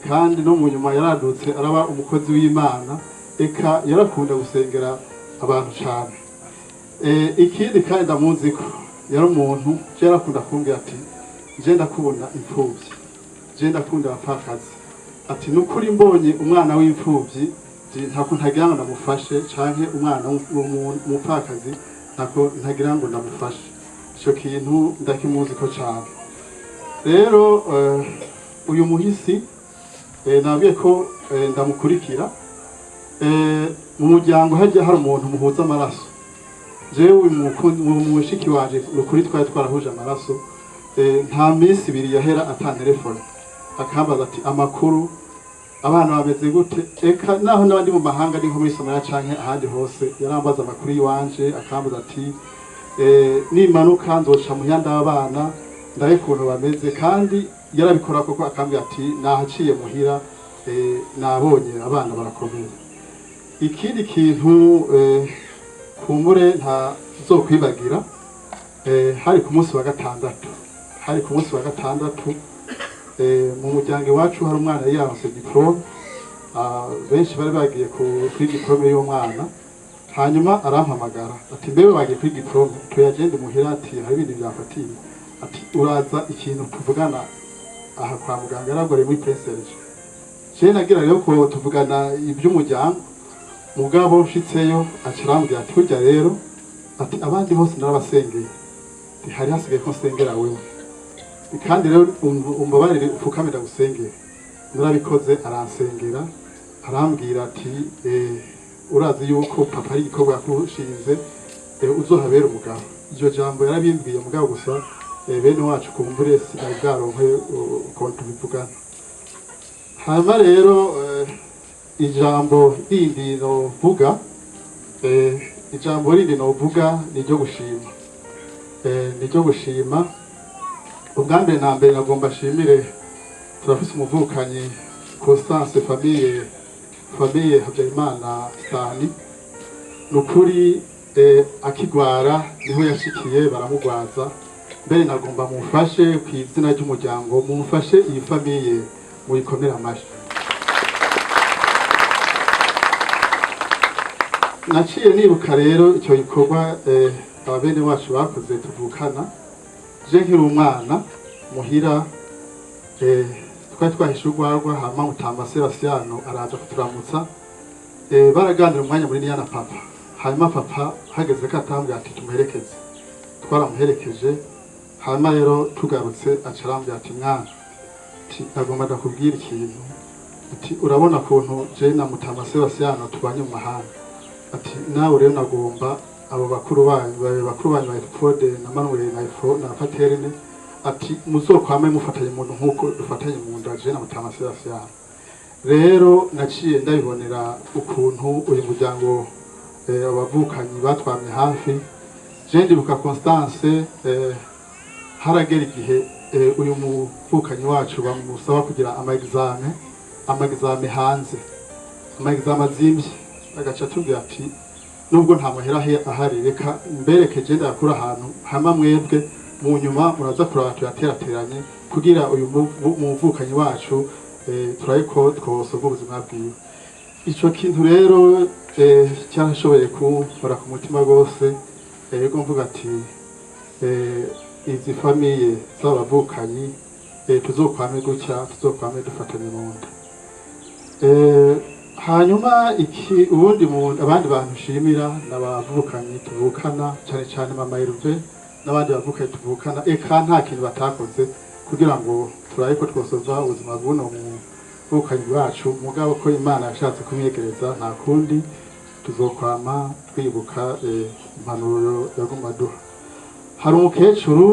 kandi no mu nyuma yaradutse araba umukozi w'Imana, eka yarakunda gusengera abantu cyane. Ikindi kandi ndamuzi ko yari umuntu je yarakunda kumbwira ati je ndakubona imfubyi, je ndakunda abapfakazi, ati nukuri mbonye umwana w'imfubyi ntako ntagira ngo ndamufashe, canke umwana w'umupfakazi ntako ntagira ngo ndamufashe. Ico kintu ndakimuzi ko cane. Rero uyu muhisi nabwiye ko ndamukurikira. Mu muryango hajya hari umuntu muhuza amaraso, jewe mushiki wanje nukuri twari twarahuje amaraso. Nta minsi ibiri yahera ata telefone, akambaza ati amakuru, abana bameze gute, eka naho n'abandi mu mahanga ni nko muri Somalia canke ahandi hose, yarambaza amakuru yiwanje, akambaza ati nimanuka nzoca muhira ndabana ndabe ukuntu bameze, kandi yarabikora koko, akambwira ati nahaciye muhira, nabonye abana barakomeye. Ikindi kintu kumbure ntazokwibagira, hari ku munsi wa gatandatu, hari ku munsi wa gatandatu, mu muryango iwacu hari umwana yari yaronse diplome, benshi bari bagiye kuri diplome y'umwana, hanyuma arampamagara ati mbewe bagiye kuri diplome, tuyagende muhira, ati hari ibindi byafatiye, ati uraza ikintu tuvugana aha kwa muganga, yaragore muri Prince. Je nagira rero ko tuvugana iby'umuryango, mugabo nshitseyo aca arambwira ati burya rero, ati abandi bose narabasengeye, hari hasigaye ko nsengera wewe, kandi rero umbabarire upfukame ndagusengera. Narabikoze, aransengera, arambwira ati urazi yuko papa ari igikorwa yakushinze, uzohabera umugabo. Iryo jambo yarabimbwiye, mugabo gusa bene wacu kumbure sinari bwaronke ukuntu tubivugana. Hanyuma rero ijambo rindi novuga, ijambo rindi novuga ni iryo gushima, ni iryo gushima. Ubwa mbere na mbere nagomba nshimire, turafise umuvukanyi Constance, famille Habyarimana Stani, nukuri akigwara niho yashikiye baramugwaza. Mbere nagomba mumfashe ku izina ry'umuryango, mumfashe iyi famille muyikomere amashi. Naciye nibuka rero icyo gikorwa ababene wacu bakoze tuvukana, je nkiri umwana muhira, twari twahishe urwarwa, hama Mutamba Sebastiano araza kuturamutsa, baraganira umwanya munini na papa, hanyuma papa hageze ko atambwira ati tumuherekeze, twaramuherekeje. Hanyuma rero tugarutse aca arambwira ati mwana, ati nagomba ndakubwira ikintu, ati urabona ukuntu je na Mutamba Sebastiano tubanye mu mahanga, ati nawe rero nagomba abo bakuru banyu, bakuru banyu ba Efode na Manuel na Efo na Paterne, ati muzokwame mufatanye mu nkuko dufatanye mu nda je na Mutamba Sebastiano. Rero naciye ndabibonera ukuntu uyu muryango, abavukanyi batwamye hafi. Je ndibuka Constance, haragera igihe uyu muvukanyi wacu bamusaba kugira ama examen hanze, ama examen azimvye, agaca atubwira ati: "Nubwo nta mahera ahari, reka mbereke je ndayakura ahantu hama mwebwe mu nyuma muraza kuraba tuyaterateranye kugira uyu muvukanyi wacu turabe ko twosoga ubuzima bwiwe." Ico kintu rero cyarashoboye kunkora ku mutima rwose. Yego, mvuga ati izi famille z'abavukanyi, tuzokwame gutya, tuzokwame dufatanye mu nda. Hanyuma iki ubundi mu abandi bantu nshimira n'abavukanyi tuvukana, cyane cyane mama Herve n'abandi bavukanyi tuvukana. Eka nta kintu batakoze kugira ngo turabe ko twosova ubuzima bw'uno muvukanyi bwacu. Mugabo ko Imana yashatse kumwegereza, nta kundi, tuzokwama twibuka impanuro yaguma duha. Hari umukecuru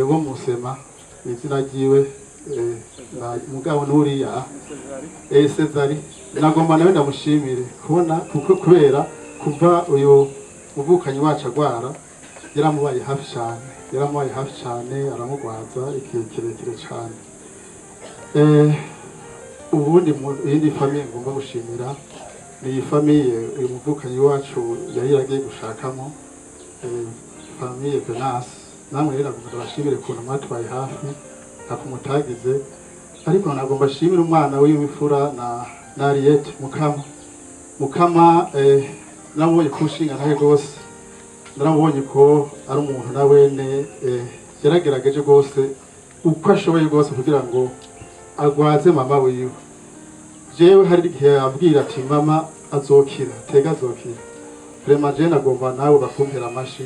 wo musema izina ryiwe, mugabo nuriya Cezari, nagomba nawe ndamushimire kubona, kuko kubera kuva uyu muvukanyi wacu agwara yaramubaye hafi cyane, yaramubaye hafi cyane, aramugwaza igihe kirekire cyane. Ubundi iyindi famille ngomba gushimira ni iyi famille uyu muvukanyi wacu yari yaragiye gushakamo, famille Venance. Namwe rero nagomba ndabashimire ukuntu mwatubaye hafi, ntako mutagize. Ariko nagomba nshimire umwana w'imfura na Ariete Mukama. Mukama, naramubonye ko ushinga ntahe rwose, naramubonye ko ari umuntu na wene yaragerageje rwose uko ashoboye rwose kugira ngo agwaze mama wiwe. Jewe hari igihe yambwira ati: "Mama azokira, tega azokira." Vraiment, je nagomba nawe bakumpera amashi,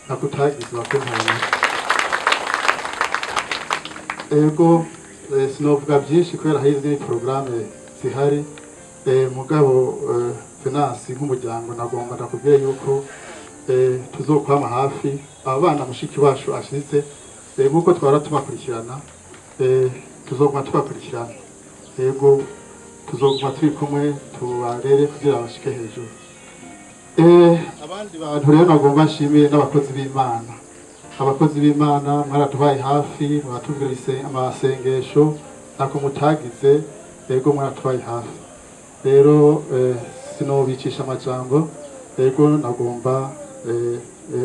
nakutagize bakumpera amashi. Ego, sinovuga byinshi kubera hari izindi porogaramu zihari. Mugabo Venance, nk'umuryango nagomba ndakubwire yuko tuzokwama hafi aba bana mushiki wacu ashize, nk'uko twara tubakurikirana, tuzoguma tubakurikirana. Ego, tuzoguma turi kumwe tubarere kugira bashike hejuru. Abandi bantu rero nagomba nshimire n'abakozi b'Imana. Abakozi b'Imana mwaratubaye hafi, muratubwira amasengesho, ntako mutagize. Ego, mwaratubaye hafi. Rero sinobicisha amajambo. Ego, nagomba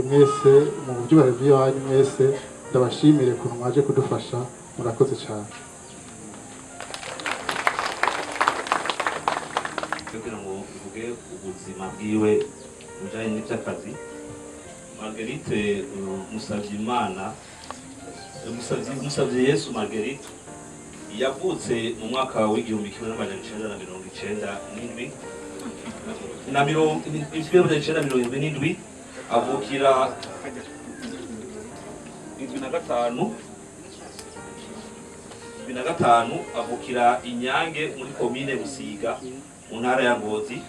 mwese mu byubahiro by'iwanyu mwese ndabashimire ukuntu mwaje kudufasha. Murakoze cyane. Kugira ngo mvuge ubuzima bwiwe bujanye n'iby'akazi, Marguerite Musavyimana, Musavye Yesu Marguerite yavutse mu mwaka w'1997 na 1977, avukira 75, 75, avukira Inyange muri komine Busiga mu ntara ya Ngozi.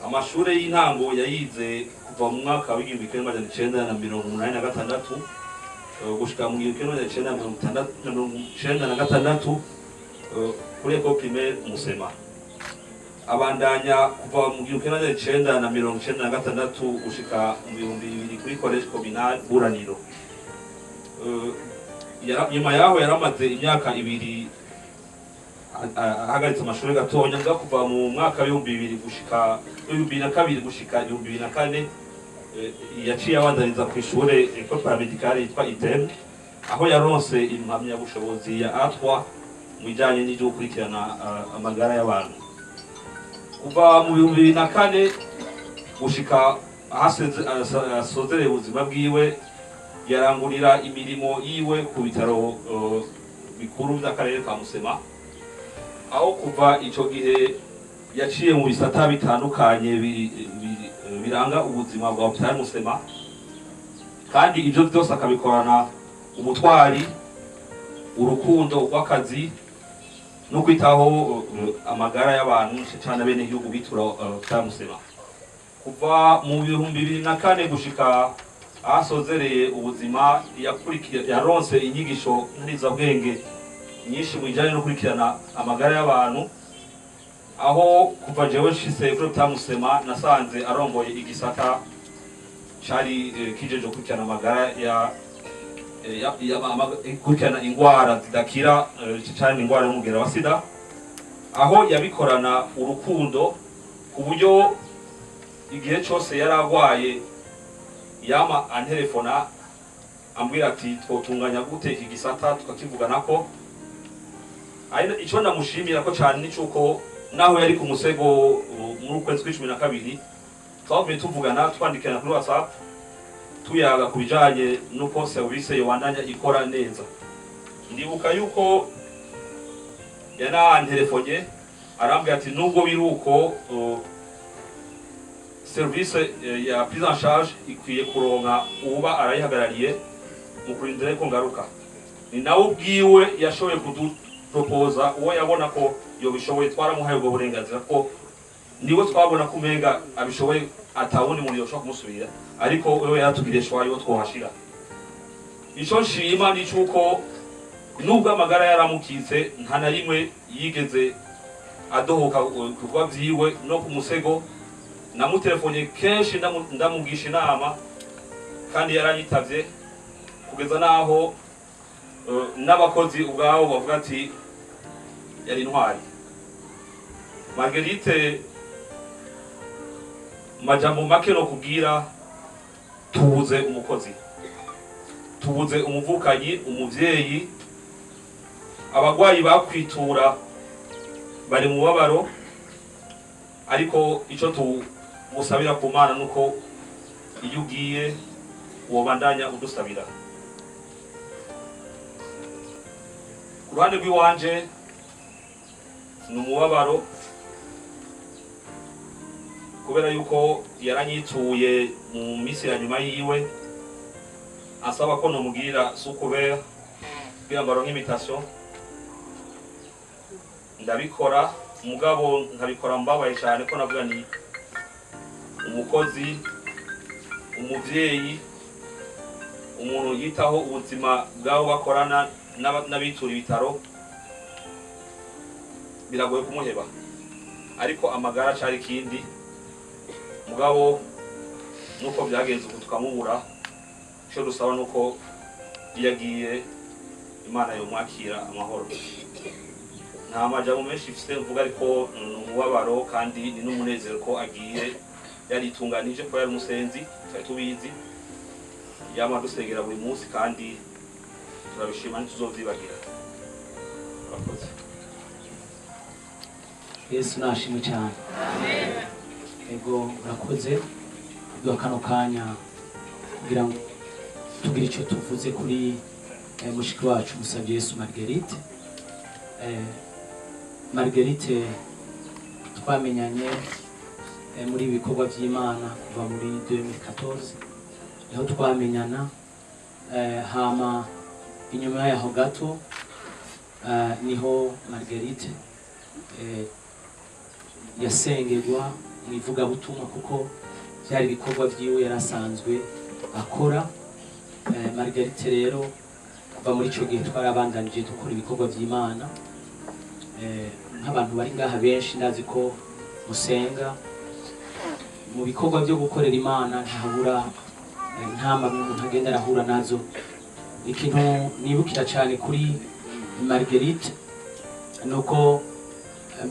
Amashure y'intango yayize kuva mu mwaka w'1986 gushika mu 1996 kuri École Primaire Musema. Abandanya kuva mu 1996 gushika mu 2000 kuri Collège Communal Buraniro. Nyuma yaho yaramaze imyaka 2 ahagaritse amashuri gatonya, mbwa kuva mu mwaka w'2000 gushika 2002 gushika 2004, yaciye abandaniza ku ishure École Paramédicale yitwa ITEM, aho yaronse impamyabushobozi ya A3 mu bijanye n'ivyo gukurikirana amagara y'abantu. Kuva mu 2004 gushika asozereye ubuzima bwiwe, yarangurira imirimo yiwe ku bitaro bikuru vy'akarere ka Musema, aho kuva ico gihe yaciye mu bisata bitandukanye biranga ubuzima bwa Hôpital Musema, kandi ivyo vyose akabikorana ubutwari, urukundo rw'akazi no kwitaho amagara y'abantu, cane bene igihugu bitura Hôpital Musema. Kuva mu 2004 gushika ahasozereye ubuzima, yakurikiye, yaronse inyigisho nkarizabwenge nyinshi mu bijanye no gukurikirana amagara y'abantu. Aho kuva jewe nshitse kuri hôpital Musema, nasanze arongoye igisata cari kijeje gukurikirana amagara ya gukurikirana ingwara zidakira, cane ingwara y'umugera wa sida, aho yabikorana urukundo ku buryo igihe cose yari agwaye yama antelefona ambwira ati: "Twotunganya gute iki gisata?" Tukakivuganako. Ari ico ndamushimira ko cane ni cuko naho yari ku musego muri ukwezi kw'12, twagumye tuvugana, twandikirana kuri WhatsApp, tuyaga ku bijanye n'uko service yobandanya ikora neza. Ndibuka yuko yanantelefonye arambwira ati: "Nubwo biri uko, service ya prise en charge ikwiye kuronka uba arayihagarariye mu kurindira ko ngaruka." Ni nawe ubwiwe yashoboye kudupropoza uwo yabona ko yobishoboye. Twaramuhaye ubwo burenganzira ko niwe twabona ko umenga abishoboye, atawundi muntu yoshobora kumusubira, ariko wewe yaratugiriye choix yo twohashira. Ico nshima ni cuko nubwo amagara yaramukitse, nta na rimwe yigeze adohoka ku bikorwa vyiwe. No ku musego namutelefone kenshi, ndamugisha inama kandi yaranyitavye, kugeza naho n'abakozi ubwabo bavuga ati: "Yari intwari." Marguerite, majambo make no kubwira, tubuze umukozi, tubuze umuvukanyi, umuvyeyi. Abagwayi bakwitura bari mu mubabaro, ariko ico tumusabira ku Mana nuko iyo ugiye wobandanya udusabira. Ku ruhande rw'iwanje ni umubabaro, kubera yuko yaranyituye mu minsi ya nyuma yiwe asaba ko nomubwira sous couvert kugira ngo aronke invitation. Ndabikora, mugabo nkabikora mbabaye cyane, ko navuga ni umukozi, umuvyeyi, umuntu yitaho ubuzima bw'abo bakorana n'abitura ibitaro. Biragoye kumuheba, ariko amagara cari ikindi. Mugabo nuko byagenze uku tukamubura, icyo dusaba nuko iyo agiye Imana yomwakira amahoro. Nta majambo menshi mfise mvuga, ariko ni umubabaro kandi ni n'umunezero ko agiye yaritunganije, ko yari umusenzi, twari tubizi, yama dusengera buri munsi, kandi turabishima, ntituzovyibagira. Urakoze. Yesu nashimwe cyane. Ego, urakoze kuduha kano kanya kugira ngo tugire icyo tuvuze kuri mushiki wacu Musabye Yesu Marguerite. Marguerite twamenyanye muri ibi bikorwa by'Imana kuva muri 2014, niho twamenyana. Hama inyuma yaho gato niho Marguerite yasengerwa mu ivugabutumwa, kuko byari ibikorwa byiwe yari asanzwe akora. Marguerite rero kuva muri icyo gihe twarabandanije dukora ibikorwa by'Imana. Nk'abantu bari ngaha benshi ndazi ko musenga. Mu bikorwa byo gukorera Imana ntahabura intambamyi umuntu agenda arahura nazo. Ikintu nibukira cyane kuri Marguerite ni uko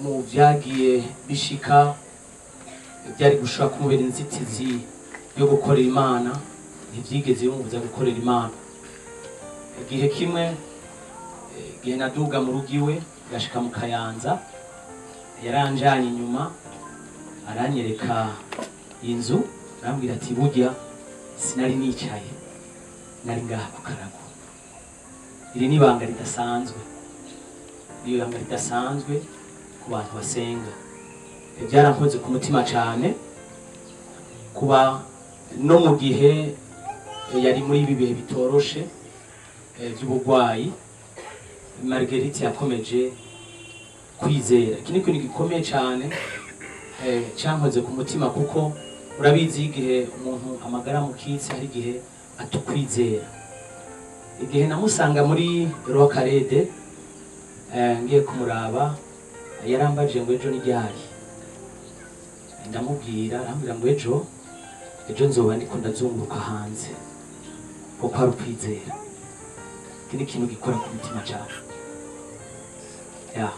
mu byagiye bishika byari gushobora kumubera inzitizi yo gukorera Imana, ntibyigeze bimubuza gukorera Imana. Igihe kimwe, igihe naduga mu rugo iwe ngashika mu Kayanza, yaranjanye inyuma aranyereka inzu, arambwira ati: "Burya sinari nicaye, nari ngaha ku karago." Iri ni ibanga ridasanzwe, ni ibanga ridasanzwe ku bantu basenga. Byarankoze ku mutima cyane kuba no mu gihe yari muri ibi bihe bitoroshe by'uburwayi, Marguerite yakomeje kwizera. Iki ni ikintu gikomeye cyane cyankoze ku mutima, kuko urabizi, igihe umuntu amagara mukitse hari igihe atukwizera. Igihe namusanga muri Rokarede ngiye kumuraba. Yarambajije ngo ejo n'iryari, ndamubwira, arambwira ngo ejo nzoba ndiko ndazunguruka hanze, kuko ari ukwizera. Iki ni ikintu gikora ku mutima cyane. Ya,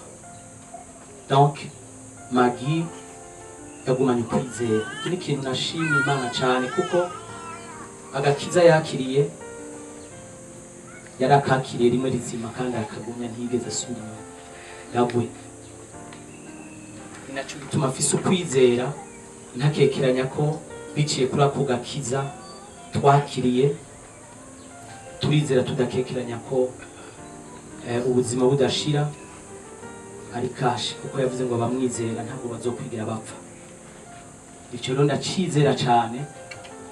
donc Magi yagumanye ukwizera. Iki ni ikintu nashimye Imana cyane, kuko agakiza yakiriye yari akakiriye rimwe rizima, kandi akagumya, ntiyigeze asubira inyuma yagwe. Ni nacyo gituma afise ukwizera, ntakekeranya ko biciye kuri ako gakiza twakiriye, turizera tudakekeranya ko ubuzima budashira ari kashi, kuko yavuze ngo abamwizera ntabwo bazokwigira bapfa. Icyo rero ndacizera cyane,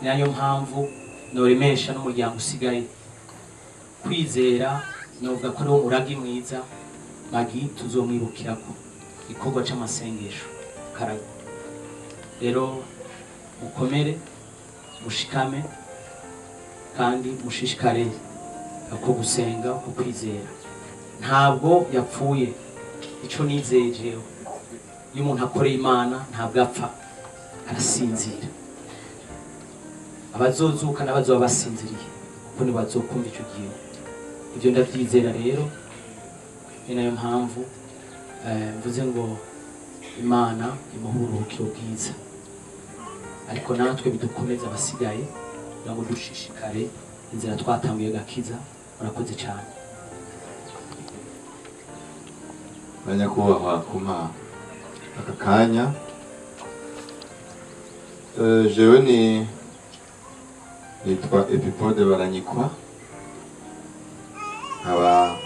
ni nayo mpamvu noremesha n'umuryango usigaye kwizera. Novuga ko ariwo muragi mwiza Magi tuzomwibukirako, igikorwa c'amasengesho karago. Rero mukomere, mushikame kandi mushishikare ko gusenga, ko kwizera. Ntabwo yapfuye. Ico nizeye jewe, iyo umuntu akoreye Imana ntabwo apfa, arasinzira. Abazozuka n'abazoba basinziriye, kuko ntibazokumva ico gihe. Ibyo ndavyizera. Rero ni nayo mpamvu mvuze ngo Imana imuhe uburuhukiro bwiza, ariko natwe bidukomeze abasigaye kugira ngo dushishikare inzira twatanguye gakiza. Murakoze cyane. Banyakubahwa, kumpa aka kanya. Jewe ni nitwa Epipode Baranyikwa, nkaba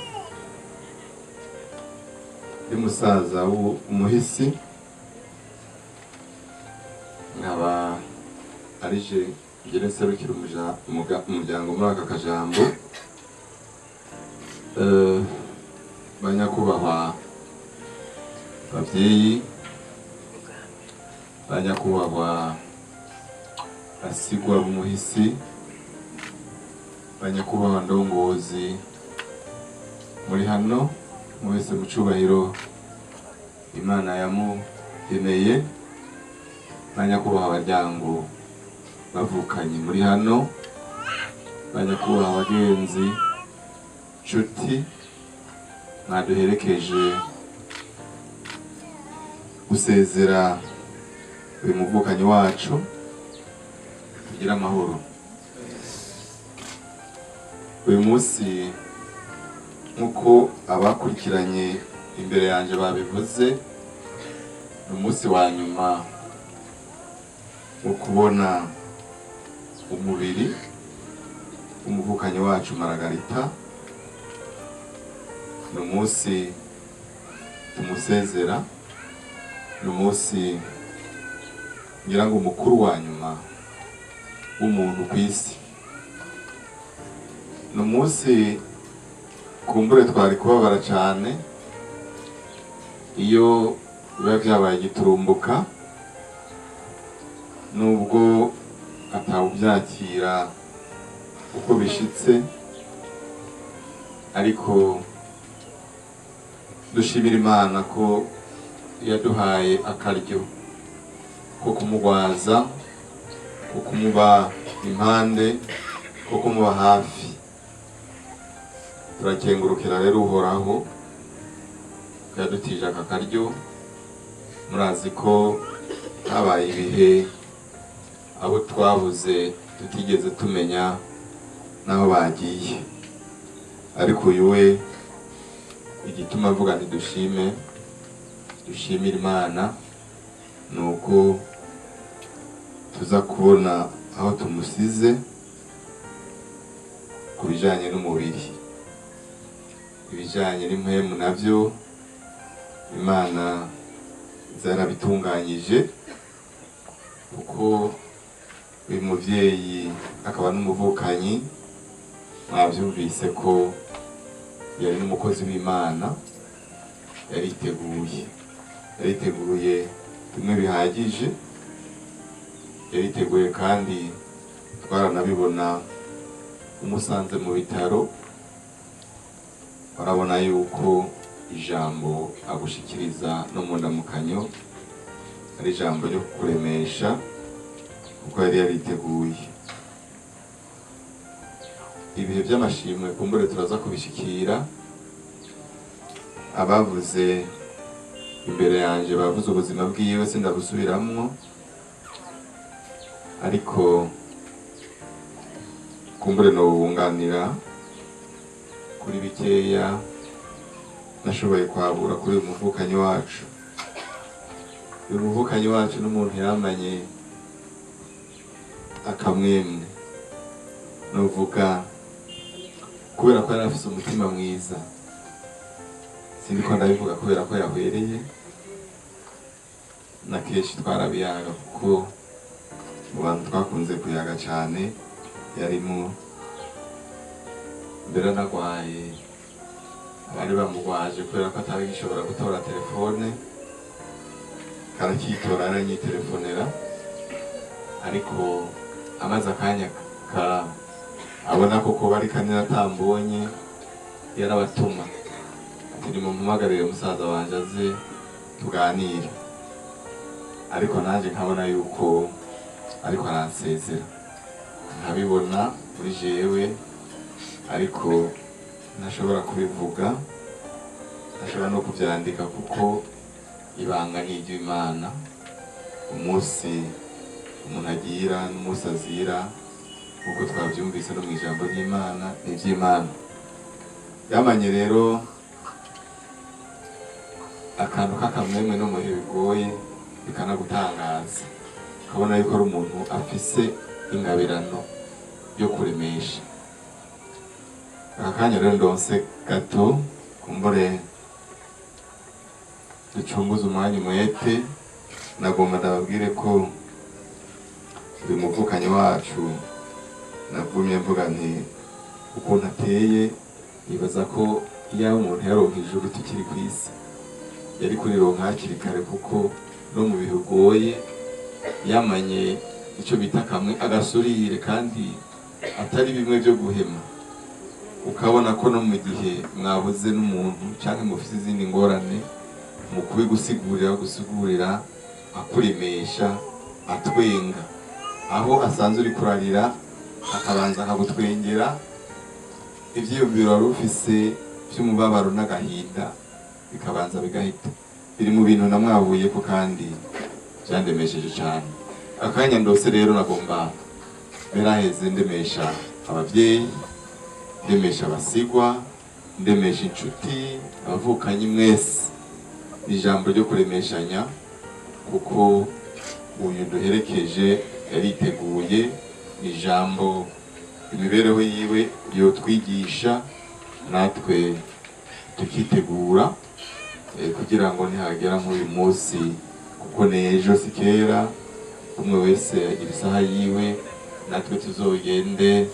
ndi musaza w'umuhisi, nkaba arije ngere nserukira umuryango muri aka kajambo. Banyakubahwa bavyeyi, banyakubahwa basigwa b'umuhisi, banyakubahwa ndongozi muri hano mwese mu cubahiro Imana yamugeneye, banyakubahwa abaryango bavukanye muri hano, banyakubahwa abagenzi nshuti mwaduherekeje gusezera uyu muvukanyi wacu, tugira amahoro. Uyu munsi, nk'uko abakurikiranye imbere yanjye babivuze, ni umunsi wa nyuma wo kubona umubiri w'umuvukanyi wacu Maragarita. Ni umunsi tumusezera, ni umunsi ngira ngo umukuru wa nyuma w'umuntu ku isi. Ni umunsi kumbure twari kubabara cyane iyo biba byabaye giturumbuka, nubwo atawubyakira uko bishitse, ariko dushimira Imana ko yaduhaye akaryo ko kumugwaza, ko kumuba impande, ko kumuba hafi. Turakengurukira rero Uhoraho ko yadutije aka karyo. Murazi ko habaye ibihe abo twabuze tutigeze tumenya n'aho bagiye, ariko uyu we igituma avuga ntidushime, dushimire Imana, ni uko tuza kubona aho tumusize ku bijanye n'umubiri. Ibijanye n'impwemu navyo Imana zarabitunganyije, kuko uyu muvyeyi akaba n'umuvukanyi, mwavyumvise ko yari n'umukozi w'Imana, yariteguye bimwe bihagije, yariteguye kandi twaranabibona umusanze mu bitaro, barabona yuko Ijambo agushikiriza no mu ndamukanyo ari ijambo ryo kukuremesha, kuko yari yariteguye. Ibihe by'amashimwe kumbure turaza kubishikira. Abavuze imbere yanjye bavuze ubuzima bwiwe, sindabusubiramwo, ariko kumbure nobunganira kuri bikeya nashoboye kwabura kuri uyu muvukanyi wacu. Uyu muvukanyi wacu n'umuntu yamanye akamwemwe, nuvuga kubera ko yari afise umutima mwiza. Sindiko ndabivuga kubera ko yahwereye, na kenshi twarabiyaga, kuko mu bantu twakunze kuyaga cyane yarimo. Mbere anagwaye, abari bamugwaje kubera ko atari gishobora gutora telefone, karakitora aranyitelefonera, ariko amaze akanya ka abona ko kuba ari kanini atambonye, yarabatuma ati: "Nimumuhamagarire musaza wanje aze tuganire." Ariko nanjye nkabona yuko ariko aransezera, nkabibona muri jewe, ariko ntashobora kubivuga, ntashobora no kubyandika, kuko ibanga ni iry'Imana. Umunsi umuntu agira n'umunsi azira, nk'uko twabyumvise no mu ijambo ry'Imana, ni iby'Imana. Yamanye rero akantu k'akamwemwe no mu bihe bigoye, bikanagutangaza, ukabona yuko ari umuntu afise ingabirano yo kuremesha. Aka kanya rero ndonse gato, kumbure ducunguze umwanya umwete, nagomba ndababwire ko uyu muvukanyi wacu navumye mvuga nti ukuntu ateye, nibaza ko iyo umuntu yaronka ijuru tukiri ku isi yari kurironka hakiri kare, kuko no mu bihe bigoye yamanye icyo bita kamwe agasurire, kandi atari bimwe byo guhema. Ukabona ko no mu gihe mwabuze n'umuntu cyangwa mufite izindi ngorane, mu kubigusigurira gusigurira, akuremesha, atwenga. Aho asanze uri kurarira, akabanza akagutwengera, ibyiyumviro wari ufise by'umubabaro n'agahinda bikabanza bigahita. Biri mu bintu namwabuye ko kandi byandemesheje cyane. Akanya ndose rero nagomba beraheze ndemesha ababyeyi, ndemesha abasigwa, ndemesha inshuti, abavukanyi mwese. Ni ijambo ryo kuremeshanya, kuko uyu duherekeje yariteguye. Ni ijambo imibereho yiwe yotwigisha natwe tukitegura, kugira ngo nihagera nk'uyu munsi, kuko n'ejo si kera, umwe wese agira isaha yiwe, natwe tuzogende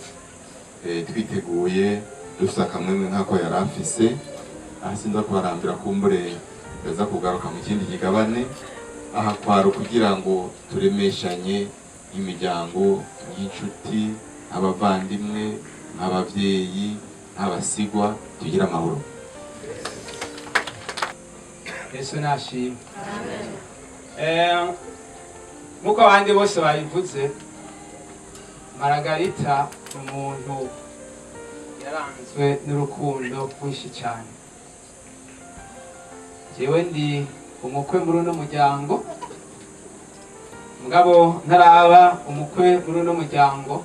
twiteguye, dufise akamwemwe nk'ako yari afise. Aha sinza kubarambira, kumbure baza kugaruka mu kindi kigabane. Aha kwaro kugira ngo turemeshanye nk'imiryango, nk'inshuti, abavandimwe, nk'abavyeyi, nk'abasigwa, tugire amahoro. Yesu nashimwe. Nk'uko abandi bose babivuze, Margarita ni umuntu yaranzwe n'urukundo rwinshi cyane. Jewe ndi umukwe muri uno muryango, mugabo ntaraba umukwe muri uno muryango,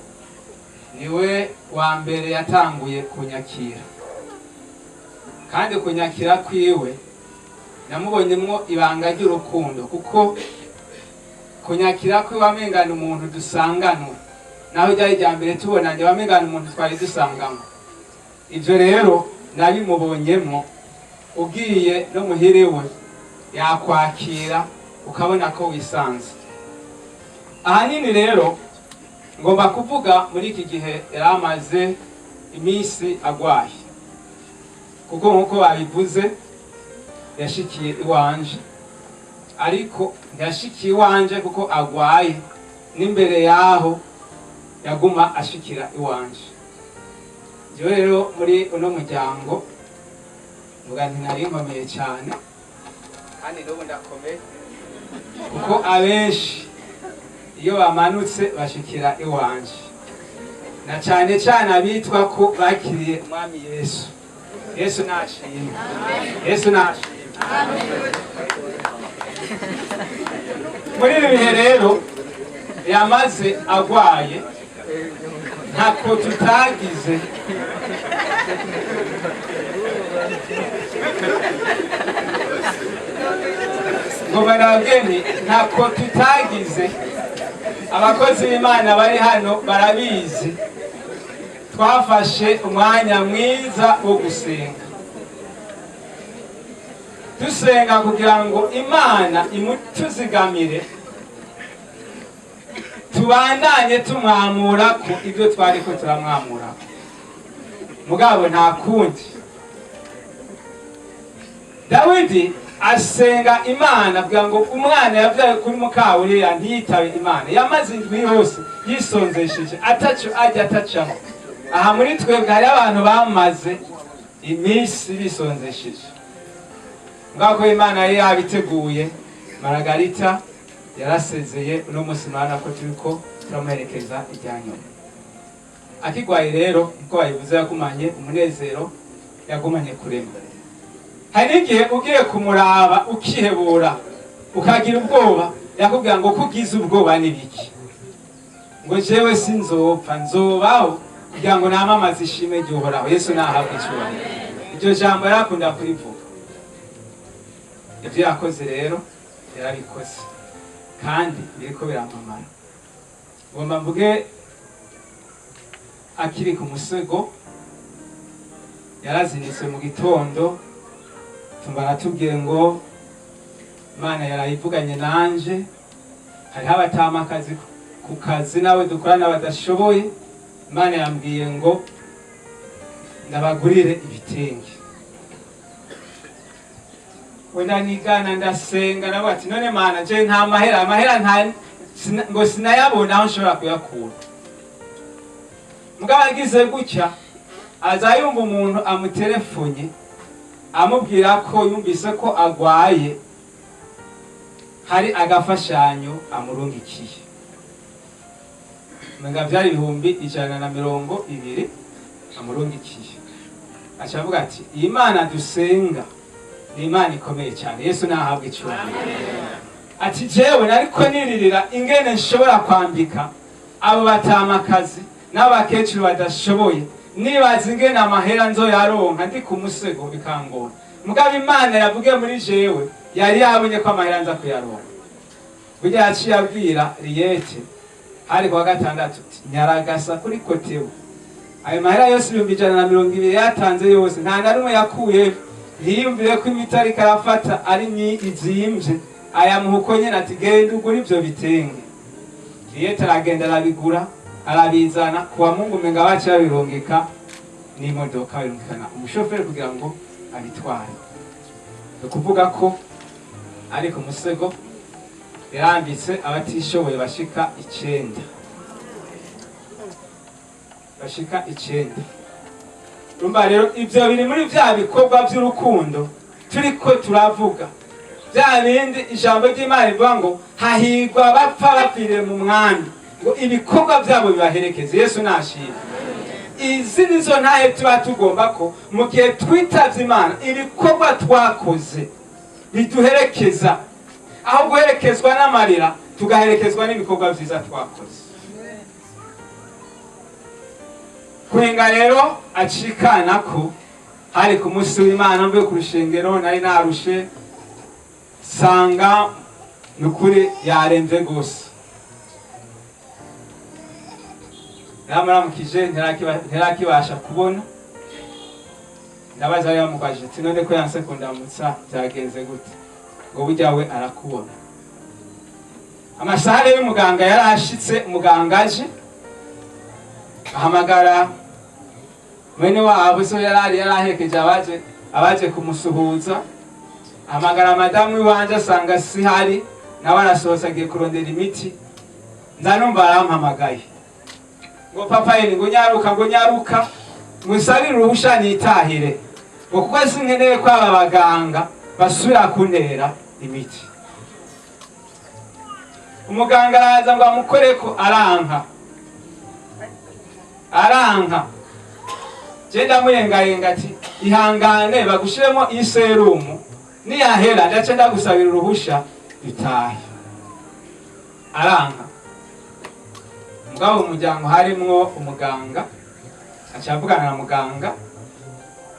niwe wa mbere yatanguye kunyakira, kandi kunyakira kwiwe namubonyemwo ibanga ry'urukundo, kuko kunyakira kwiwe wamengana umuntu dusanganwe, naho ryari rya mbere tubonanye, wamengana umuntu twari dusanganwe. Ivyo rero nabimubonyemwo. Ugiye no muhiriwe yakwakira, ukabona ko wisanze. Ahanini rero ngomba kuvuga muri iki gihe yari amaze iminsi agwaye, kuko nk'uko babivuze yashikiye iwanje, ariko ntiyashikiye iwanje kuko agwaye, n'imbere yaho yaguma ashikira iwanje. Jewe rero muri uno muryango Mvuga nti nari nkomeye cyane kandi n'ubu ndakomeye, kuko abenshi iyo bamanutse bashikira iwanje, na cyane cyane abitwa ko bakiriye Umwami Yesu. Yesu nashimwe, Yesu nashimwe. Muri ibi bihe rero yamaze agwaye, ntako tutagize. Ngo barabwene ntako tutagize. Abakozi b'Imana bari hano barabizi, twafashe umwanya mwiza wo gusenga, dusenga kugira ngo Imana imutuzigamire, tubandanye tumwamura ko ibyo twari ko turamwamura. Mugabo nta kundi. Dawidi asenga Imana kugira ngo umwana yavyaye kuri mukawuriya ntiyitabe Imana. Yamaze indwi yose yisonzesheje, ataco ajya atacamo. Aha muri twebwe hari abantu bamaze iminsi bisonzesheje. Ngako Imana yari yabiteguye. Margarita yarasezeye uno munsi, murabona ko turiko turamuherekeza irya nyuma. Akigwaye rero, uko babivuze, yagumanye umunezero, yagumanye kurema. Hari n'igihe ugiye kumuraba ukihebura, ukagira ubwoba, yakubwira ngo ko ugize ubwoba ni biki? Ngo jewe sinzopfa, nzobaho kugira ngo namamaze ishimwe ry'Uhoraho. Yesu nahabwe icyubahiro. Iryo jambo yarakunda kurivuga. Ibyo yakoze rero yarabikoze, kandi biriko biramamara. Ngomba mvuge akiri ku musego, yarazinitse mu gitondo, tumva aratubwiye ngo Imana yarayivuganye nanje, hariho abatamakazi ku kazi nawe dukorana badashoboye, Imana yambwiye ngo ndabagurire ibitenge. Wenda nigana ndasenga, nawe ati none Mana je nta mahera, amahera nta ngo sinayabona aho nshobora kuyakura. Mugabo agize gutya aza yumva umuntu amuterefonye amubwira ko yumvise ko agwaye, hari agafashanyo amurungikiye. Menga byari 120,000 amurungikiye. Aca avuga ati iyi Mana dusenga ni Imana ikomeye cyane. Yesu nahabwe icyubahiro. Ati jewe nariko niririra ingene nshobora kwambika abo batamakazi n'abakecuru badashoboye, nibaza ingene amahera nzoyaronka ndi ku musego bikangora. Mugabo Imana yavuge muri jewe yari yabonye ko amahera nza kuyaronka. Burya yaciye abwira Riyete hari kuwa gatandatu, nyaragasa kuri kotewe ayo mahera yose 120,000 yatanze yose, nta na rumwe yakuye. Ntiyumvire ko imiti ariko arafata ari izimvye, ayamuha uko nyene, ati genda ugure ivyo bitenge. Riyete aragenda arabigura, arabizana kuwa Mungu, umenga baca babirungika n'imodoka, babirungikana umushoferi kugira ngo abitware. Ni ukuvuga ko ari ku musego yarambitse abatishoboye bashika 9, bashika 9. Urumva rero ivyo biri muri vya bikorwa vy'urukundo turiko turavuga, vya bindi ijambo ry'Imana rivuga ngo hahirwa abapfa bapfiriye mu Mwami, ngo ibikorwa vyabo bibaherekeze. Yesu nashimwe. Izi nizo ntahe tuba tugomba ko mu gihe twitavye Imana ibikorwa twakoze biduherekeza, aho guherekezwa n'amarira tugaherekezwa n'ibikorwa vyiza twakoze. Kwenga rero acikana ko hari ku munsi w'Imana, mvuye ku rushengero nari narushe, sanga nukuri yaremvye gose. Naramuramukije ntirakibasha kubona, ndabaza yamugwaje ati none ko yanse kundamutsa byagenze gute? Ngo burya we arakubona. Amasaha rero y'umuganga yarashitse, umuganga aje ahamagara mwene wabo, so yarari yaraherekeje abaje kumusuhuza, ahamagara madamu w'iwanje asanga sihari, nawe arasohotse agiye kurondera imiti. Nza numva arampamagaye ngo papa yeni, ngo nyaruka, ngo nyaruka musabire uruhusha nitahire. Ngo kuko sinkeneye ko aba baganga basubira kuntera imiti. Umuganga araza ngo amukoreko, aranka, aranka. Je ndamuyengayenga ati ihangane bagushiremo iserumu, niyahera ndace ndagusabira uruhusha dutahe. Aranka. Mugabo mu muryango harimwo umuganga, aca avugana na muganga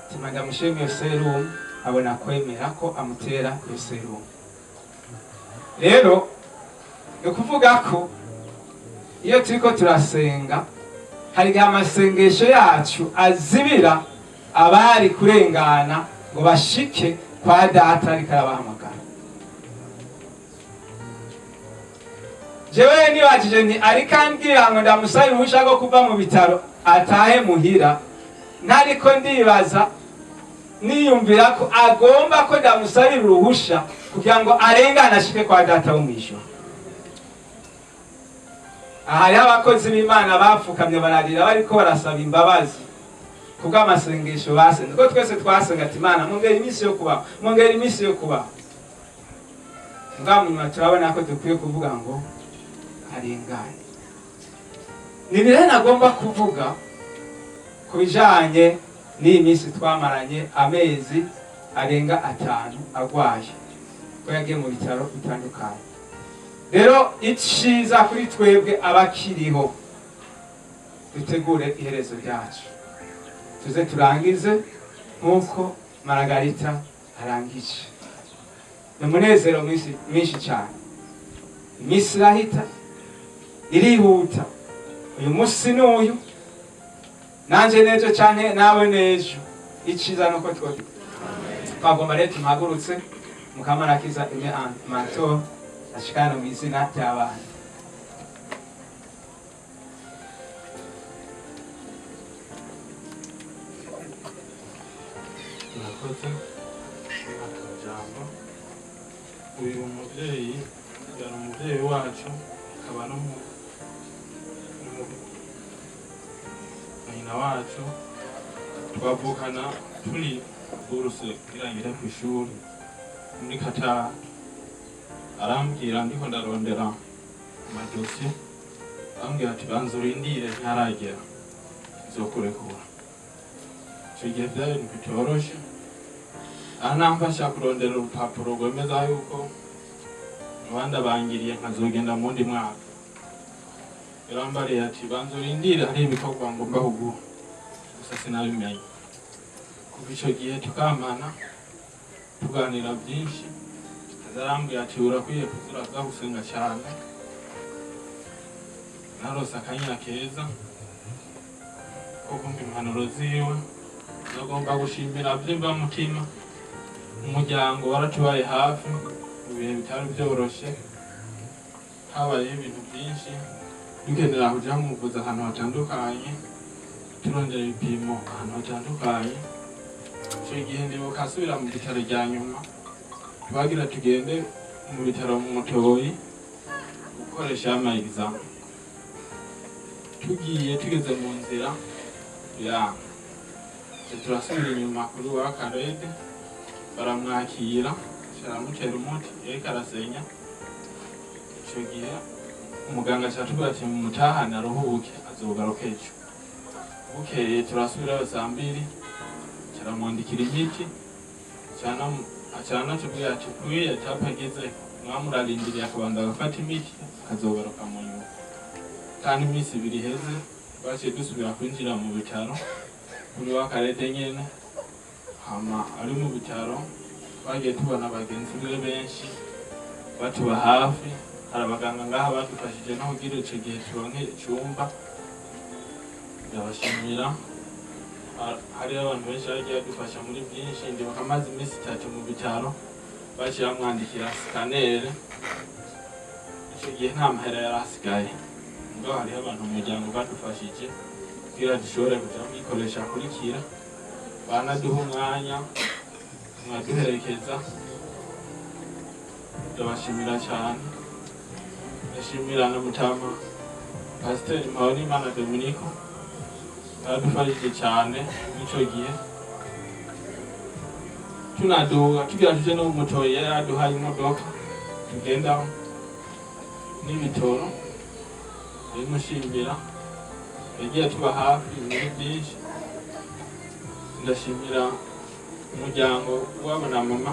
ati ndamushiremo iyo serumu, abona kwemera ko amutera iyo serumu. Rero ni ukuvuga ko iyo turiko turasenga hari igihe amasengesho yacu azibira abari kurengana ngo bashike kwa data ariko arabahamagara. Jewe nibajije nti ariko ambwira ngo ndamusabe uruhusha rwo kuva mu bitaro atahe muhira, ntariko ndibaza niyumvira ko agomba ko ndamusabira uruhusha kugira ngo arengane ashike kwa data wo mw'ijuru. Aha hariho abakozi b'Imana bapfukamye bararira bariko barasaba imbabazi kubw'amasengesho basenze, kuko twese twasenga ati Imana mwongere iminsi yo kubaho, mwongere iminsi yo kubaho. Mugabo nyuma turabona ko dukwiye kuvuga ngo arengane. Ni biriya nagomba kuvuga ku bijanye n'iyi minsi twamaranye amezi arenga 5 agwaye, ko yagiye mu bitaro bitandukanye. Rero iciza kuri twebwe abakiriho, dutegure iherezo ryacu, tuze turangize nk'uko Margarita arangije. Ni umunezero mwinshi cyane. Iminsi irahita irihuta, uyu munsi n'uyu, nanje n'ejo canke nawe n'ejo. Iciza nuko twagomba rero tumuhagurutse Mukamarakiza Aime Manto ashikana mu izina ry'abana. Murakoze jambo. Uyu muvyeyi yari umuvyeyi wacu, akaba nyina wacu. Twavukana turi buruse kugira ngere kw'ishuri muri Qatar. Arambwira ndiko ndarondera amadosiye, arambwira ati banza urindire ntaragera nzokurekura. Ico gihe vyari ibintu bitoroshe, aranamfasha kurondera urupapuro rwemeza yuko abandi abangiriye nkazogenda mu wundi mwaka. Yarambariye ati banza urindire hari ibikorwa ngomba kuguha, gusa sinabimenye. Kuva ico gihe tukamana tuganira byinshi, arambwira ati urakwiye kuza uraza gusenga cyane. Narose akanya keza ko kumva impanuro ziwe. Nagomba gushimira by'imvamutima umuryango waratubaye hafi mu bihe bitari byoroshe. Habayeho ibintu byinshi, dukenera kuja kumuvuza ahantu hatandukanye, turondera ibipimo ahantu hatandukanye. Ico gihe ndibuka asubira mu bitaro rya nyuma, twagira tugende mu bitaro mu Mutoyi gukoresha ama examen. Tugiye tugeze mu nzira ya turasubira inyuma kuri wa Karede, baramwakira aramutera umuti yariko arasenya. Ico gihe umuganga acatubwira ati mumutahane aruhuke azogaruka ejo. Bukeye turasubirayo saa 2, aramwandikira imiti, acanatubwira ati kuriya etape agezeko mwamurarindiriye akabanza agafata imiti akazogaruka mu nyuma. Kandi iminsi 2 iheze twaciye dusubira kwinjira mu bitaro kuri wa Karede nyene. Hama ari mu bitaro twagiye tubona bagenzi be benshi batuba hafi. Hari abaganga ngaha badufashije no kugira ico gihe turonke icumba, ndabashimira. Hari abantu benshi bagiye badufasha muri byinshi. Ndibuka amaze iminsi 3 mu bitaro baciye bamwandikira sikanere. Ico gihe nta mahera yari asigaye, mugabo hariho abantu mu muryango badufashije kugira dushobore kuja kuyikoresha akurikira. Banaduha umwanya mwaduherekeza, ndabashimira cyane. Ndashimira na Mutama Pasiteri Mpabonimana Dominiko yaradufashije cyane mw'ico gihe. Tunaduga tugira tuje no mutoyi, yari yaduhaye imodoka tugendamo n'ibitoro. Ndabimushimira, yagiye tuba hafi ibintu byinshi. Ndashimira umuryango wabo na mama.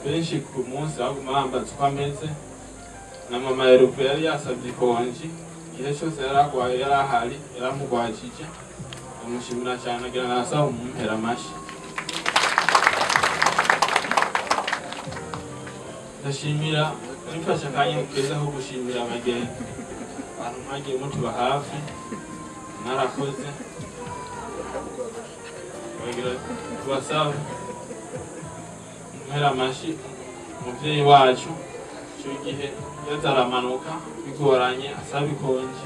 Benshi ku munsi baguma bambaza uko ameze, na mama Heruve yari yasabye ikonji igihe cyose yari arwaye, yari ahari, yaramugwajije. Ndamushimira cyane, agira nasaba umumpera amashyi. Ndashimira, nifashe akanya keza ko gushimira abagenzi, abantu mwagiye mutuba hafi, mwarakoze. Bagira tubasaba mumpera amashyi umubyeyi wacu. Icyo gihe yaza aramanuka bigoranye, asaba ikonji,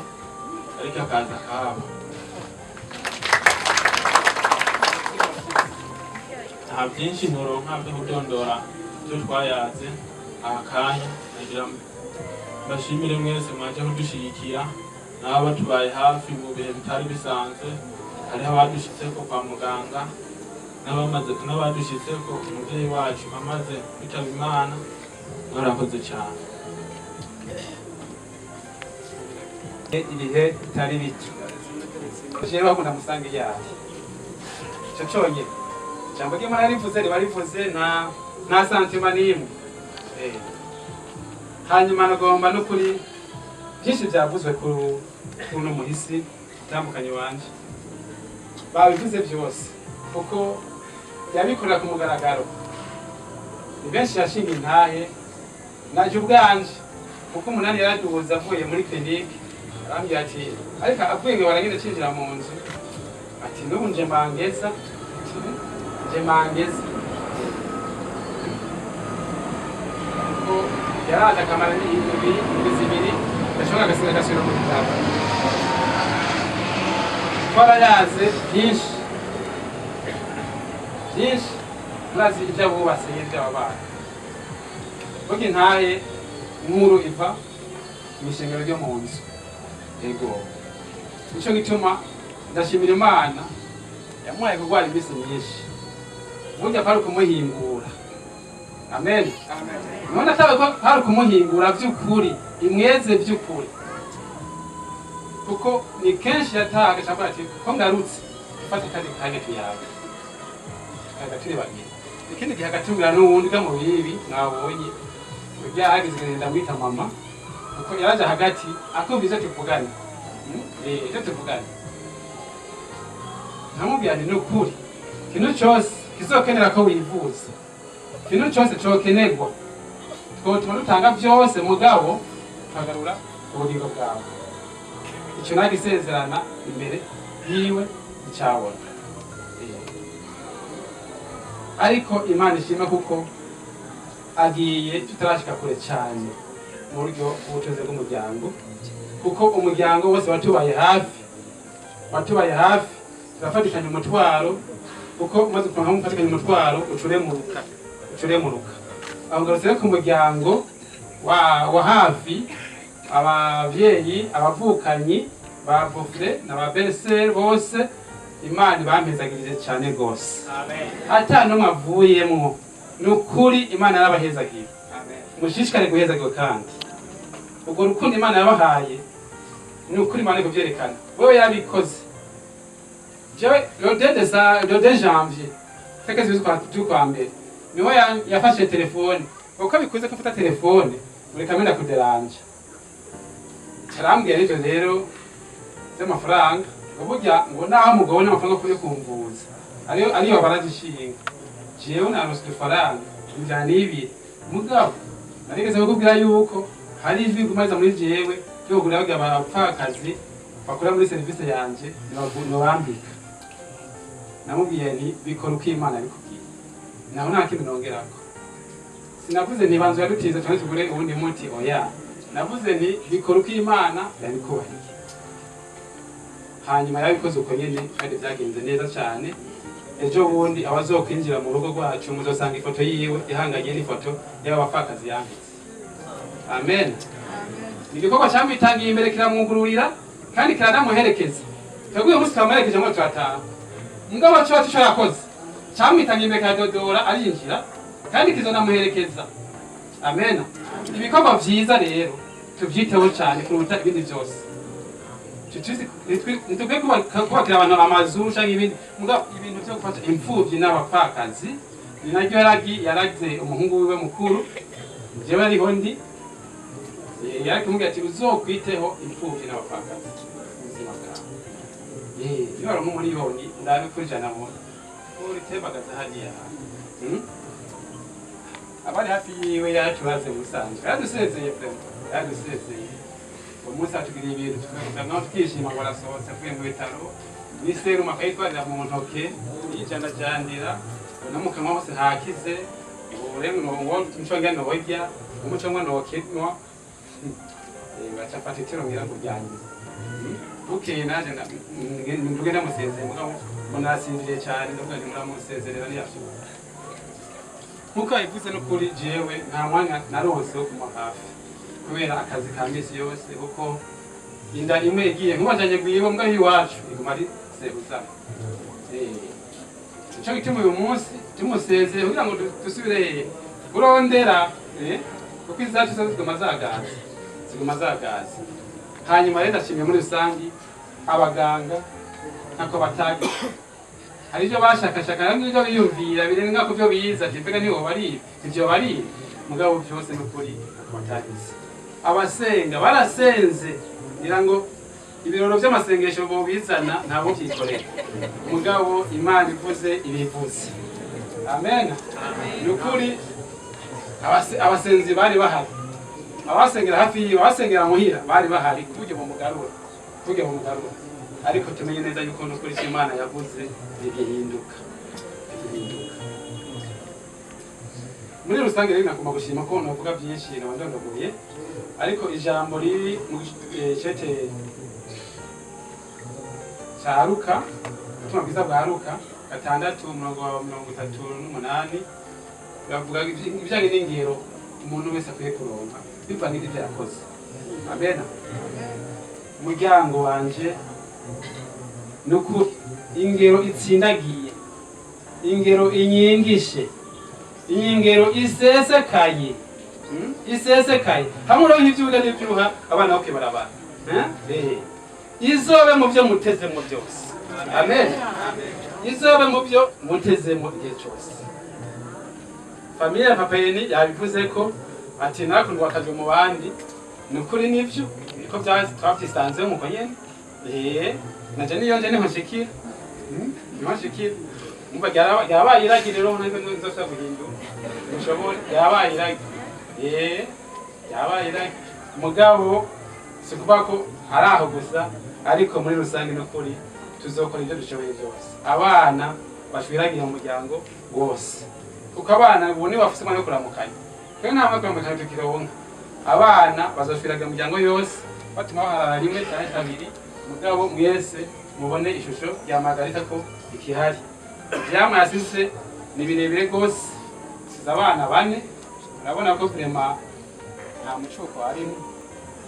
ariko akaza akahaba. Nta byinshi nturonka byo kudondora ibyo twayaze aka kanya. Nagira mbashimire mwese mwaje kudushyigikira, n'abo batubaye hafi mu bihe bitari bisanzwe. Hariho abadushitseko kwa muganga n'abadushitseko umubyeyi wacu amaze kwitaba Imana. Mwarakoze cyane. Ibihe bitari bito, jewe ahubwo ndamusanga iyahe ico conyene. Ijambo ry'Imana rivuze riba rivuze, nta santima n'imwe. Hanyuma nagomba n'ukuri byinshi byavuzwe ku uno muhisi utandukanye wanje, babivuze byose kuko yabikorera ku mugaragaro. Ni benshi yashinga intahe, naje ubwanje kuko umunani yaraduhuza avuye muri clinique, arambwira ati ariko avuye ngo baragenda cinjira mu nzu, ati n'ubu nje mangeza, nje mangeza, kuko yaraje akamara indwi 2 ndashobora agasiga agasubira mu bitaro. Twarayaze byinshi byinshi, murazi ibyo abubatse n'ibyo abana. Burya intahe nkuru iva mu ishengero ryo mu nzu. Yego, nico gituma ndashimira Imana yamuhaye kurwara iminsi myinshi, burya kwari ukumuhingura. Amen. None atawe kwari ukumuhingura by'ukuri, imweze by'ukuri, kuko ni kenshi yataha agaca ati ko ngarutse dufate akandi kanya tuyaga, tukayaga turi babiri. Ikindi gihe agatumira n'uwundi ga mu bibi mwabonye burya hagize igihe ndamwita mama, kuko yaraje hagati akumva ivyo tuvugana, ivyo tuvugana. Nkamubwira nti nukuri ikintu cose kizokenera ko wivuza, ikintu cose cokenerwa twotuma dutanga vyose, mugabo tukagarura ubugingo bwawe. Ico nagisezerana imbere yiwe icabona. Ariko Imana ishima kuko agiye tutarashika kure cyane mu buryo bw'ubutunzi bw'umuryango, kuko umuryango wose watubaye hafi, watubaye hafi, turafatikanya umutwaro, kuko umaze kuronka umufatikanya umutwaro ucuremuruka, ucuremuruka. Aho ngarutse ku muryango wa hafi, abavyeyi, abavukanyi ba bofre na ba belle-sœur bose, Imana ibampezagirije cyane gose. Ata n'umwe avuyemwo, ni ukuri Imana yarabahezagiye. Mushishikare guhezagirwa, kandi urwo rukundo Imana yabahaye ni ukuri Imana iri kuvyerekana. Wewe yarabikoze. Jewe le 2 janvier, tariki 2 z'ukwa mbere, niho yafashe telefone. Uko bikuze ko afata telefone mureka menda kuderanja, carambwira n'ivyo rero vy'amafaranga, ngo burya ngo naho mugabona amafaranga yo kumvuza ariyo barazishinga. Jewe naronse udufaranga 200, mugabo narigeze kukubwira yuko hari ijwi rigumaza muri jewe ryo kugura barya abapfakazi bakora muri serivisi yanje nobambika. Namubwiye nti bikora uko Imana yabikubwiye, naho nta kindi nongerako. Sinavuze nti banzu yadutiza cyane tugure uwundi muti, oya. Navuze nti bikora uko Imana yabikubariye. Hanyuma yabikoze uko nyene, kandi byagenze neza cyane. Ejo bundi abazokwinjira mu rugo rwacu muzosanga ifoto yiwe ihanganye n'ifoto y'aba bapfakazi yambitse. Amen. Ni igikorwa cyamwitangiye imbere, kiramwugururira kandi kiranamuherekeza. Twebwe uyu munsi twamuherekeje ngo turataha, mugabo cyo ico yakoze. Camwitanye imbere kadodora arinjira kandi kizonamuherekeza. Amen. Ibikorwa vyiza rero tuvyiteho cyane kuruta ibindi byose. Ntitukwiye kubakira abantu amazu canke ibindi, mugabo ibintu vyo gufasha imfuvyi n'abapfakazi ni naryo yaragize umuhungu wiwe mukuru, jewe ariho ndi, yarakumubwira ati uzokwiteho imfuvyi n'abapfakazi ubuzima bwawe. Iyo wari umuriyoni ndabe kuri 100 uritembagaza hariya. Abari hafi yiwe yaratubaze musanzwe, yaradusezeye vraiment, yaradusezeye uwo munsi atugiriye ibintu tukavuga tukishima ngo arasohotse avuye mu bitaro, n'iserumu akayitwarira mu ntoke yijandajandira no mu kanwa hose hakize, ngo umuco ntorya, umuco ntokinwa, baca afata itiro ngira ngo ryangize. Bukeye naje mvuge ndamusezeye, mugabo ngo nasinziriye cyane, ndavuga nti muramusezerera ntiyashoboka. Nkuko yabivuze n'ukuri jewe nta mwanya naronse wo kumuba hafi kubera akazi ka misi yose, kuko inda imwe igiye nkubajanye gwiwe mbwa y'iwacu iguma ari sebuzana. Nico gituma uyu munsi tumusezeye kugira ngo dusubire kurondera, kuko izacu zose ziguma zagaza, ziguma zagaza. Hanyuma rero ndashimiye muri rusangi abaganga ntako batagize, hari ibyo bashakashaka n'ibyo biyumvira birenga ku byo biza, ati mbega niho bari ivyo bari, mugabo byose n'ukuri ntako batagize. Abasenga barasenze ngira ngo ibiroro by'amasengesho bobizana ntabo byikorera, mugabo Imana ivuze ibivuze. Amen. Nukuri abasenzi bari bahari, abasengera hafi yiwe, abasengera muhira bari bahari kuburyo bumugarura, kuburyo bumugarura. Ariko tumenye neza yuko nukuri Imana yavuze bigihinduka, bigihinduka. Muri rusange rero nagomba gushima ko navuga byinshi nkaba ndondogoye, ariko ijambo riri mu cete ca Luka, ubutumwa bwiza bwa Luka 6:38 bavuga ibijanye n'ingero umuntu wese akwiye kuronka bivanye n'ivyo yakoze. Amen. Umuryango wanje nuko ingero itsindagiye, ingero inyigishe, ingero isesekaye, isesekaye hamwe no nk'ivyuga n'ivyuha abana bake barabana, izobe mu byo mutezemo byose. Amen. Izobe mu byo mutezemo igihe cyose. Familia ya Papa Yeni yabivuze ko ati nakundwa akaje mu bandi, nukuri nivyo niko twavyisanze mu konyene. Naje niyo nje niho nshikira, niho nshikira umva ryabaye iragi rero ntabwo nzosubira guhindura mushobora, ryabaye iragi, ryabaye iragi. Mugabo si kuvuga ko ari aho gusa, ariko muri rusange n'ukuri tuzokora ibyo dushoboye byose abana bashwiragiye mu muryango wose, kuko abana ubu nibo bafise umwanya wo kuramukanya, twe nta mwanya wo kuramukanya tukironka. Abana bazoshwiragira mu muryango yose batuma baharara rimwe canke kabiri, mugabo mwese mubone ishusho rya Margarita ko ikihari. Ivyamwa yasize ni birebire gose, size abana 4, urabona ko vraiment nta mucuko harimo,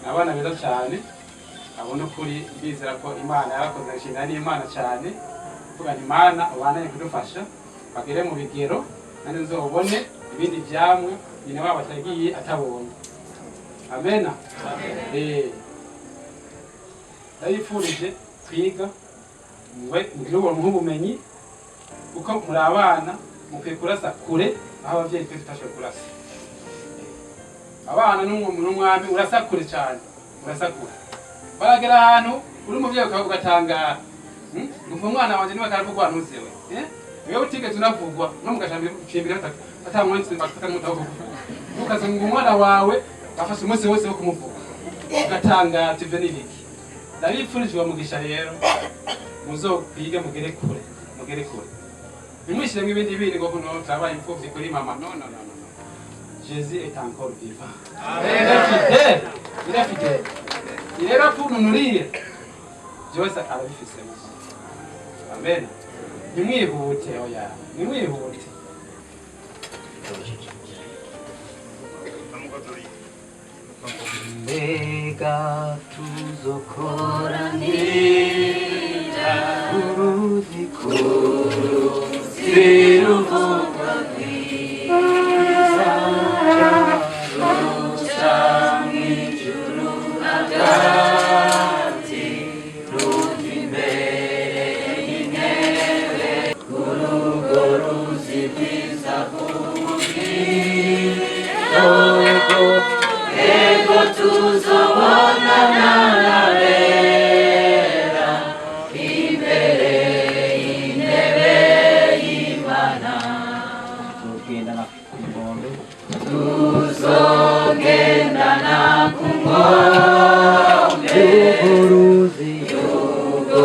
ni abana beza cane. Abona ukuri ndizera ko Imana yarakoze, nshimira n'Imana cyane, mvuga nti Imana ubandanye kudufasha bagere mu bigero nanjye nzobone ibindi vyamwa nyina wabo atagiye atabonye. Amena. Ndabifurije kwiga mugire ubumenyi, kuko muri abana mukwiye kurasa kure aho abavyeyi twe tutashoboye kurasa. Abana n'umwami urasa kure cyane, urasa kure. Baragera ahantu uri umuvyeyi ugatangara, ngo umwana wanje niwe karavugwa ntuzewe, wewe utigeze unavugwa no mugashambira ata munsi bakatamutaho kuvuga, ukazunga umwana wawe afashe umunsi wose wo kumuvuga ugatangara ivyo ni biki. Ndabifurije uwo mugisha rero, muzokwige mugere kure, mugere kure, ntimwishyiremo ibindi bindi ngo kuno turabaye imfuvyi kuri mama. No, no, no, no. Jésus est encore vivant. Il est fidèle, il est fidèle, il est là pour nous nourrir, byose arabifisemo. Amen. Ntimwihute, oya, ntimwihute. Mbega tuzokoranira uruzi Tuzobonana n'abera imbere y'intebe y'Imana. Tuzogendana ku nkombe. Tuzogendana ku nkombe y'uruzi, y'urwo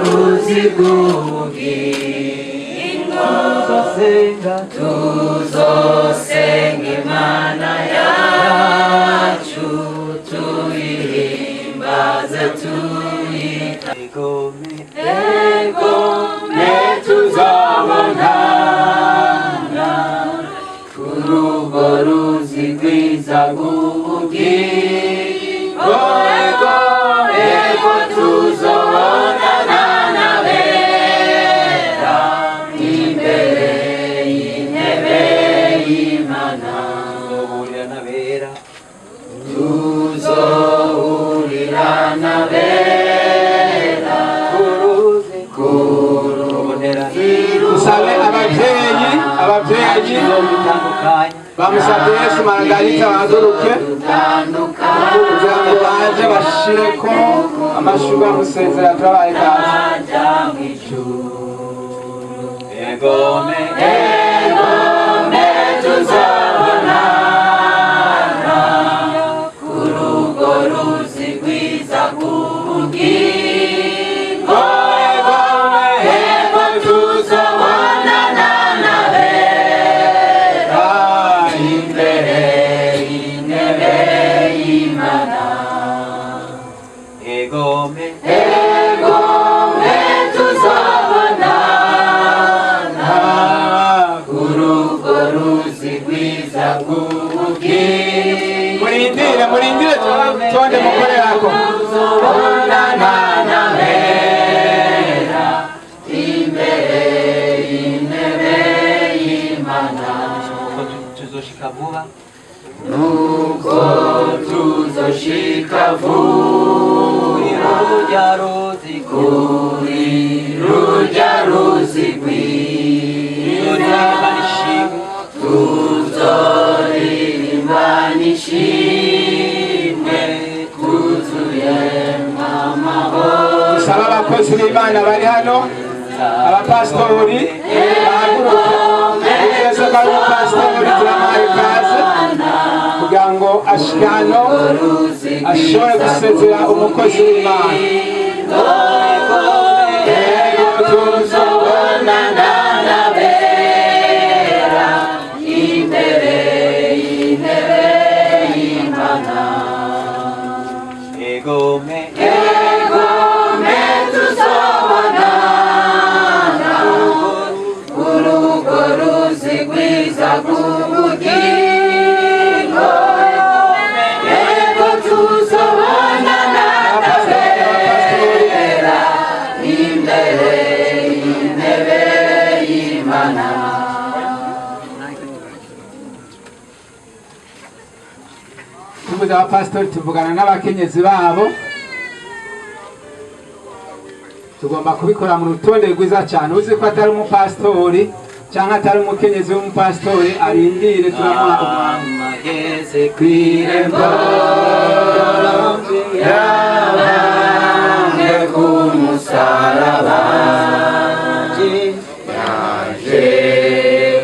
ruzi rw'ubugingo. Tuzosenga, Tuzosenga Imana yacu, tuyihimbaze, tuyita Egome, Egome, tuzabonana kuri urwo ruzi rwiza rw'ubugingo. Ego, ego, tuzobonana n'abera imbere y'intebe y'Imana. Tuzohurira n'abera, Tuzohurira n'abera kuruzi, kuruzi. Dusabe ababyeyi, ababyeyi bitandukanye bamusabye Yesu Margarita bahaguruke kugira ngo baze bashireko amashurwe amusezera. Turabaye ikaze. Egome, Egome, tuzabonana kuri urwo ruzi rwiza rw'ubugingo. Egome, ego, tuzobonana n'abera imbere y'intebe y'Imana. Egome, Egome, tuzobonana kuri urwo ruzi rwiza rw'ubugingo. Murindire, murindire, tonde mukorerako. Tuzobonana n'abera imbere y'intebe y'Imana. Nuko tuzoshika vuba. Nuko tuzoshika vuba rujya ruzi, kuri rujya ruzi rwiza. Tuzoririmba Tuzoririmba n'ishimwe twuzuye amahoro. Dusaba abakozi b'Imana bari hano, abapasitori bahaguruke. Wese ko ari umupasitori turamuhaye ikaze kugira ngo ashike hano ashobore gusezera umukozi w'Imana. Ego, tuzobonana n'abera imbere y'intebe y'Imana. Egome, Egome, tuzobonana kuri urwo ruzi rwiza rw'ubugingo. Ego, tuzobonana n'abera imbere y'intebe y'Imana. Tuvuze abapasitori, tuvugana n'abakenyezi babo. Tugomba kubikora mu rutonde rwiza cyane. Uzi ko atari umupasitori cyangwa atari umukenyezi w'umupasitori arindire, turamuha umwanya. Ageze kw'irembo, Yabambwe ku musaraba, yaje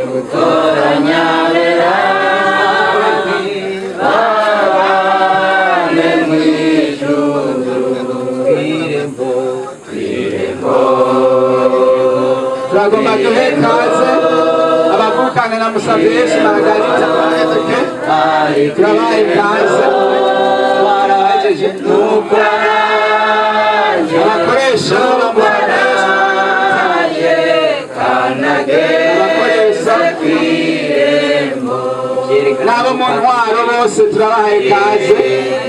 gutoranya abera babane mu ijuru. Kw'irembo, kw'irembo. Turagomba duhe ikaze abavukana na Musabye Yesu Margarita. Turabaha ikaze. Twarahejeje. Nuko araje, Abakoresha bamuha araje kanageze kw'irembo. N'abo mu ntwaro bose turabaha ikaze.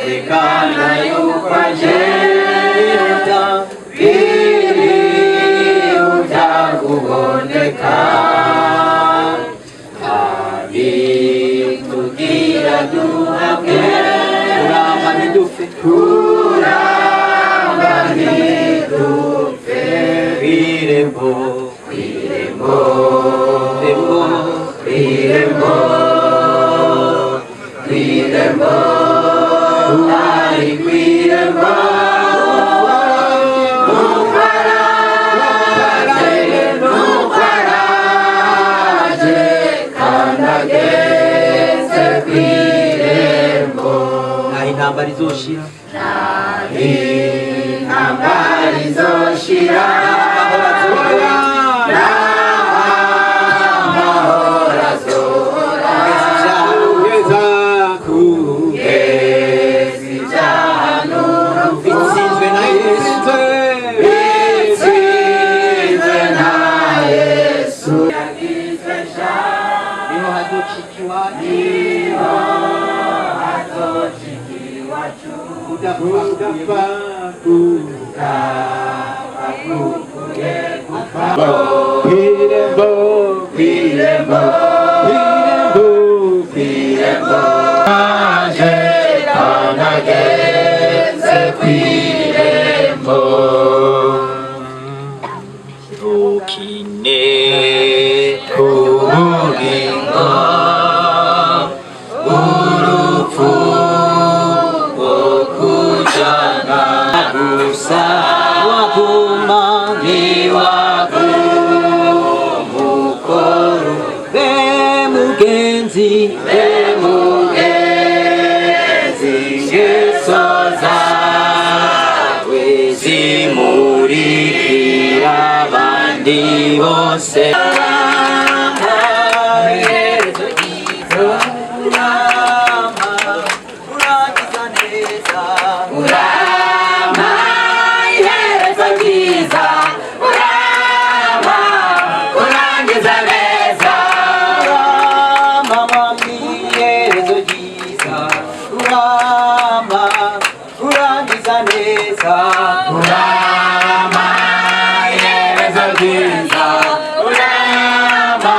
Yerekana yuko aje, birihuta kuboneka, kandi tugira duhabwe. Kuramba ntidupfe, Kuramba ntidupfe. Kw'irembo, Kw'irembo, rembo, kw'irembo, kw'irembo. izoshira, intambara izoshira, n'amahoro azohora, kugeza ibyaha n'urupfu bitsinzwe na Yesu, bitsinzwe na Yesu. Niho hazocika iwacu, Niho hazocika iwacu, kudapfa kuguye gupfa, kw'irembo, kw'irembo, kw'irembo, kw'irembo, aje kanageze kw'irembo. Ukine kubugingo urupfu rwo kujana gusa waguma ntiwagumukoro be mugenzi, be mugenzi, ingeso zawe zimurikira abandi bose. Iherezo ryiza, urama urangiza neza, Urama iherezo ryiza, urama urangiza neza, urama mami iherezo ryiza, urama urangiza neza, urama iherezo ryiza, urama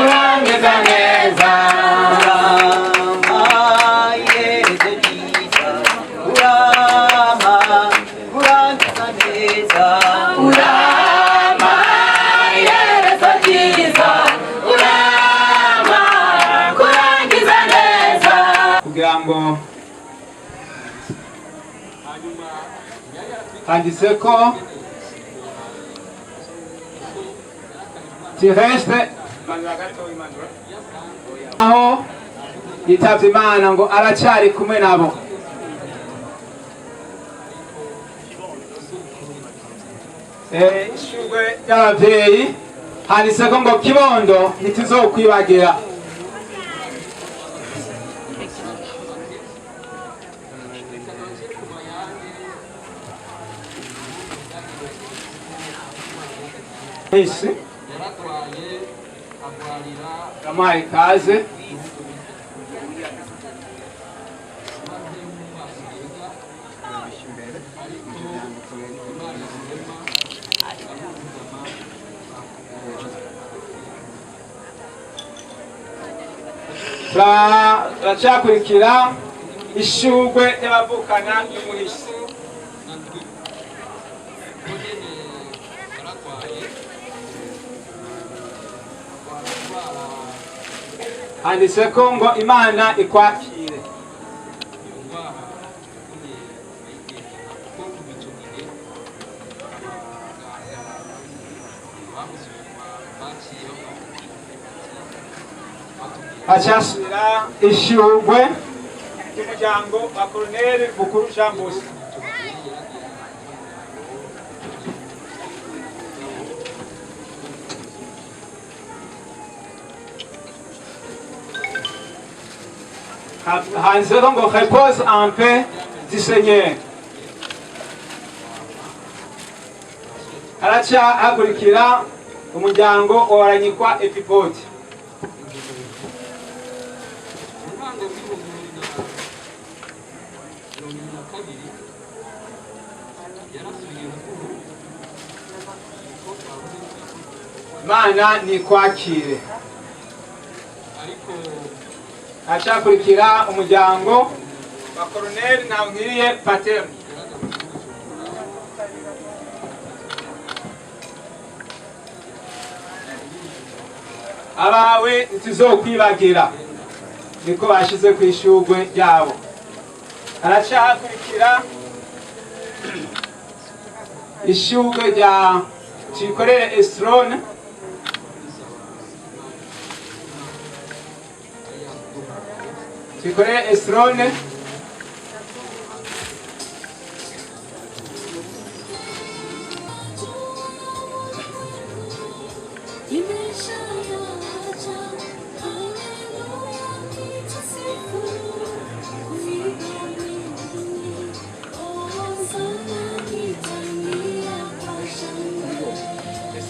urangiza neza, urama iherezo ryiza, urama urangiza neza, urama iherezo ryiza, urama kurangiza neza. Kugira ngo handitse ko tireste aho yitavye Imana ngo aracyari kumwe nabo. Ishurwe ry'abavyeyi handitse ko ngo kibondo ntituzokwibagira. Isi yamuhaye ikaze. Turacakurikira ishurwe y'abavukana n'umuhisi. Handitse ko ngo Imana ikwakire. Hacasubira ishurwe ry'umuryango wa Koloneli Bukuru Jean Bosco. Handitseho ngo repose en paix du Seigneur. Haraca hakurikira umuryango wa Baranyikwa Epipoti. Imana nikwakire. Hacakurikira umuryango wa Colonel Ntawunkiriye Paterne. Abawe ntituzokwibagira, niko bashize ku ishurwe ryabo. Haracakurikira ishurwe rya Tuyikorere Estrone. Tuyikorere Estrone.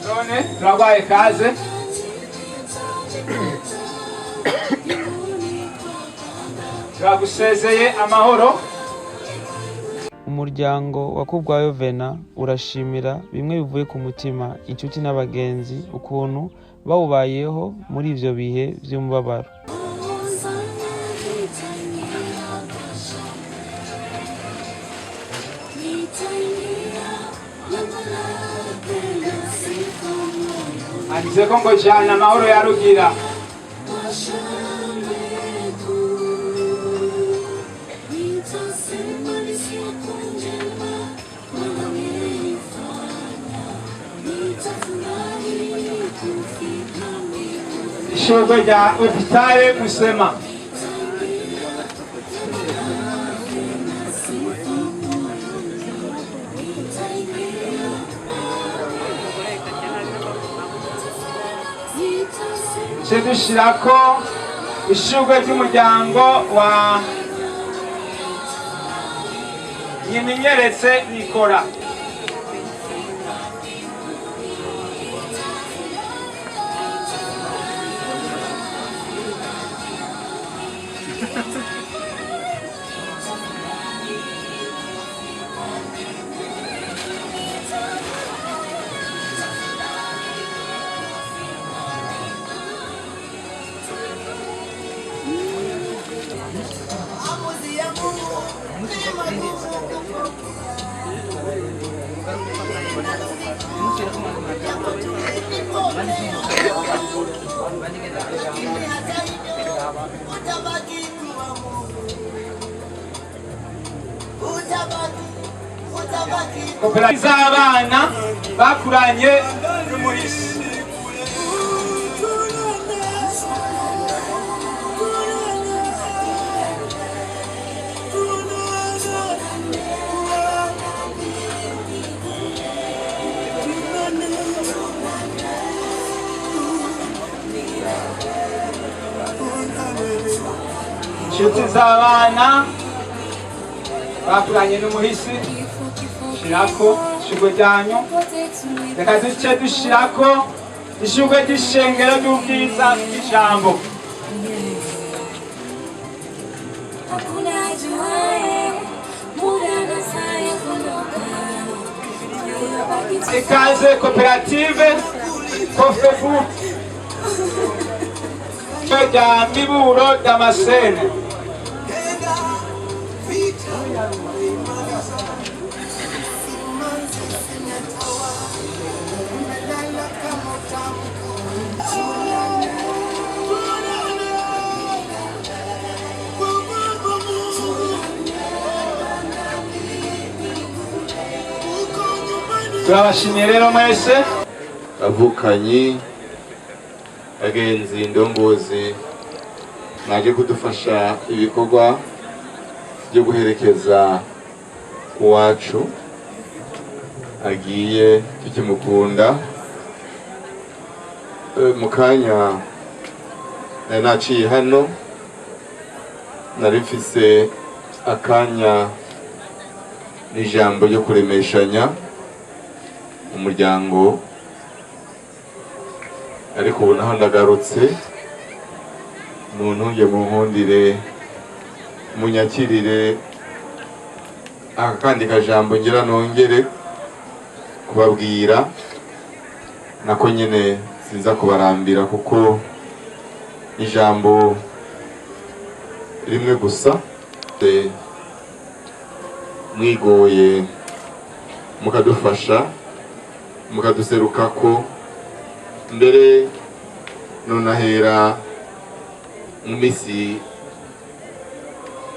None turabaye kaze. Turagusezeye amahoro. Umuryango wa Kubwayo Vena urashimira bimwe bivuye ku mutima inshuti n'abagenzi ukuntu bawubayeho muri ivyo bihe vy'umubabaro. Anditse ko ngo jana amahoro ya Rugira. Ishurwe rya Hopitale Musema. Duce dushirako ishurwe ry'umuryango wa Nyimenyeretse Nikora. Koperative z'abana bakuranye n'umuhisi. Inshuti z'abana bakuranye n'umuhisi, shirako ishurwe ryanyu. Reka duce dushirako ishurwe ry'ishengero ry'ubwiza bw'ijambo. Ikaze koperative Kofebu rya Miburo Damascene. Turabashimiye rero mwese. Avukanyi, bagenzi, ndongozi mwaje kudufasha ibikorwa byo guherekeza uwacu agiye tukimukunda. Mu kanya nari naciye hano, nari mfise akanya n'ijambo ryo kuremeshanya umuryango, ariko ubu naho ndagarutse. Muntunge, munkundire, munyakirire aka kandi kajambo ngira nongere kubabwira, nako nyene sinza kubarambira kuko ijambo rimwe gusa. Mwigoye mukadufasha mukaduserukako, mbere nonahera mu misi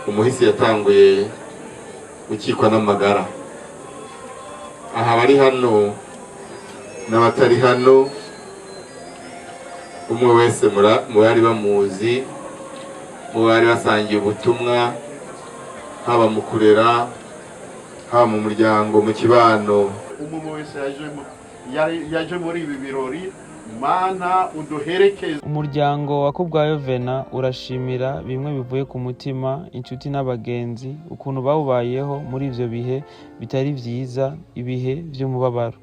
umuhisi yatanguye gukikwa n'amagara. Aha bari hano n'abatari hano, umwe wese mu bari bamuzi, mu bari basangiye ubutumwa, Haba mu kurera, haba mu muryango, mu kibano. Umwe wese yaje muri ibi birori, Mana uduherekeze. Umuryango wa Kubwayo Vena urashimira bimwe bivuye ku mutima inshuti n'abagenzi ukuntu bawubayeho muri ivyo bihe bitari vyiza, ibihe vy'umubabaro.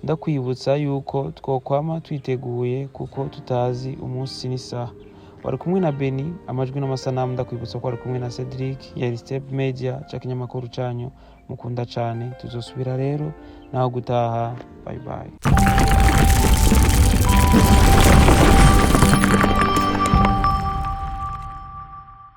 Ndakwibutsa yuko twokwama twiteguye kuko tutazi umunsi n'isaha. Wari kumwe na Beni, amajwi n'amasanamu ndakwibutsa ko wari kumwe na Cedric, yari Step Media ca kinyamakuru canyu mukunda cane. Tuzosubira rero naho gutaha. Bye bye.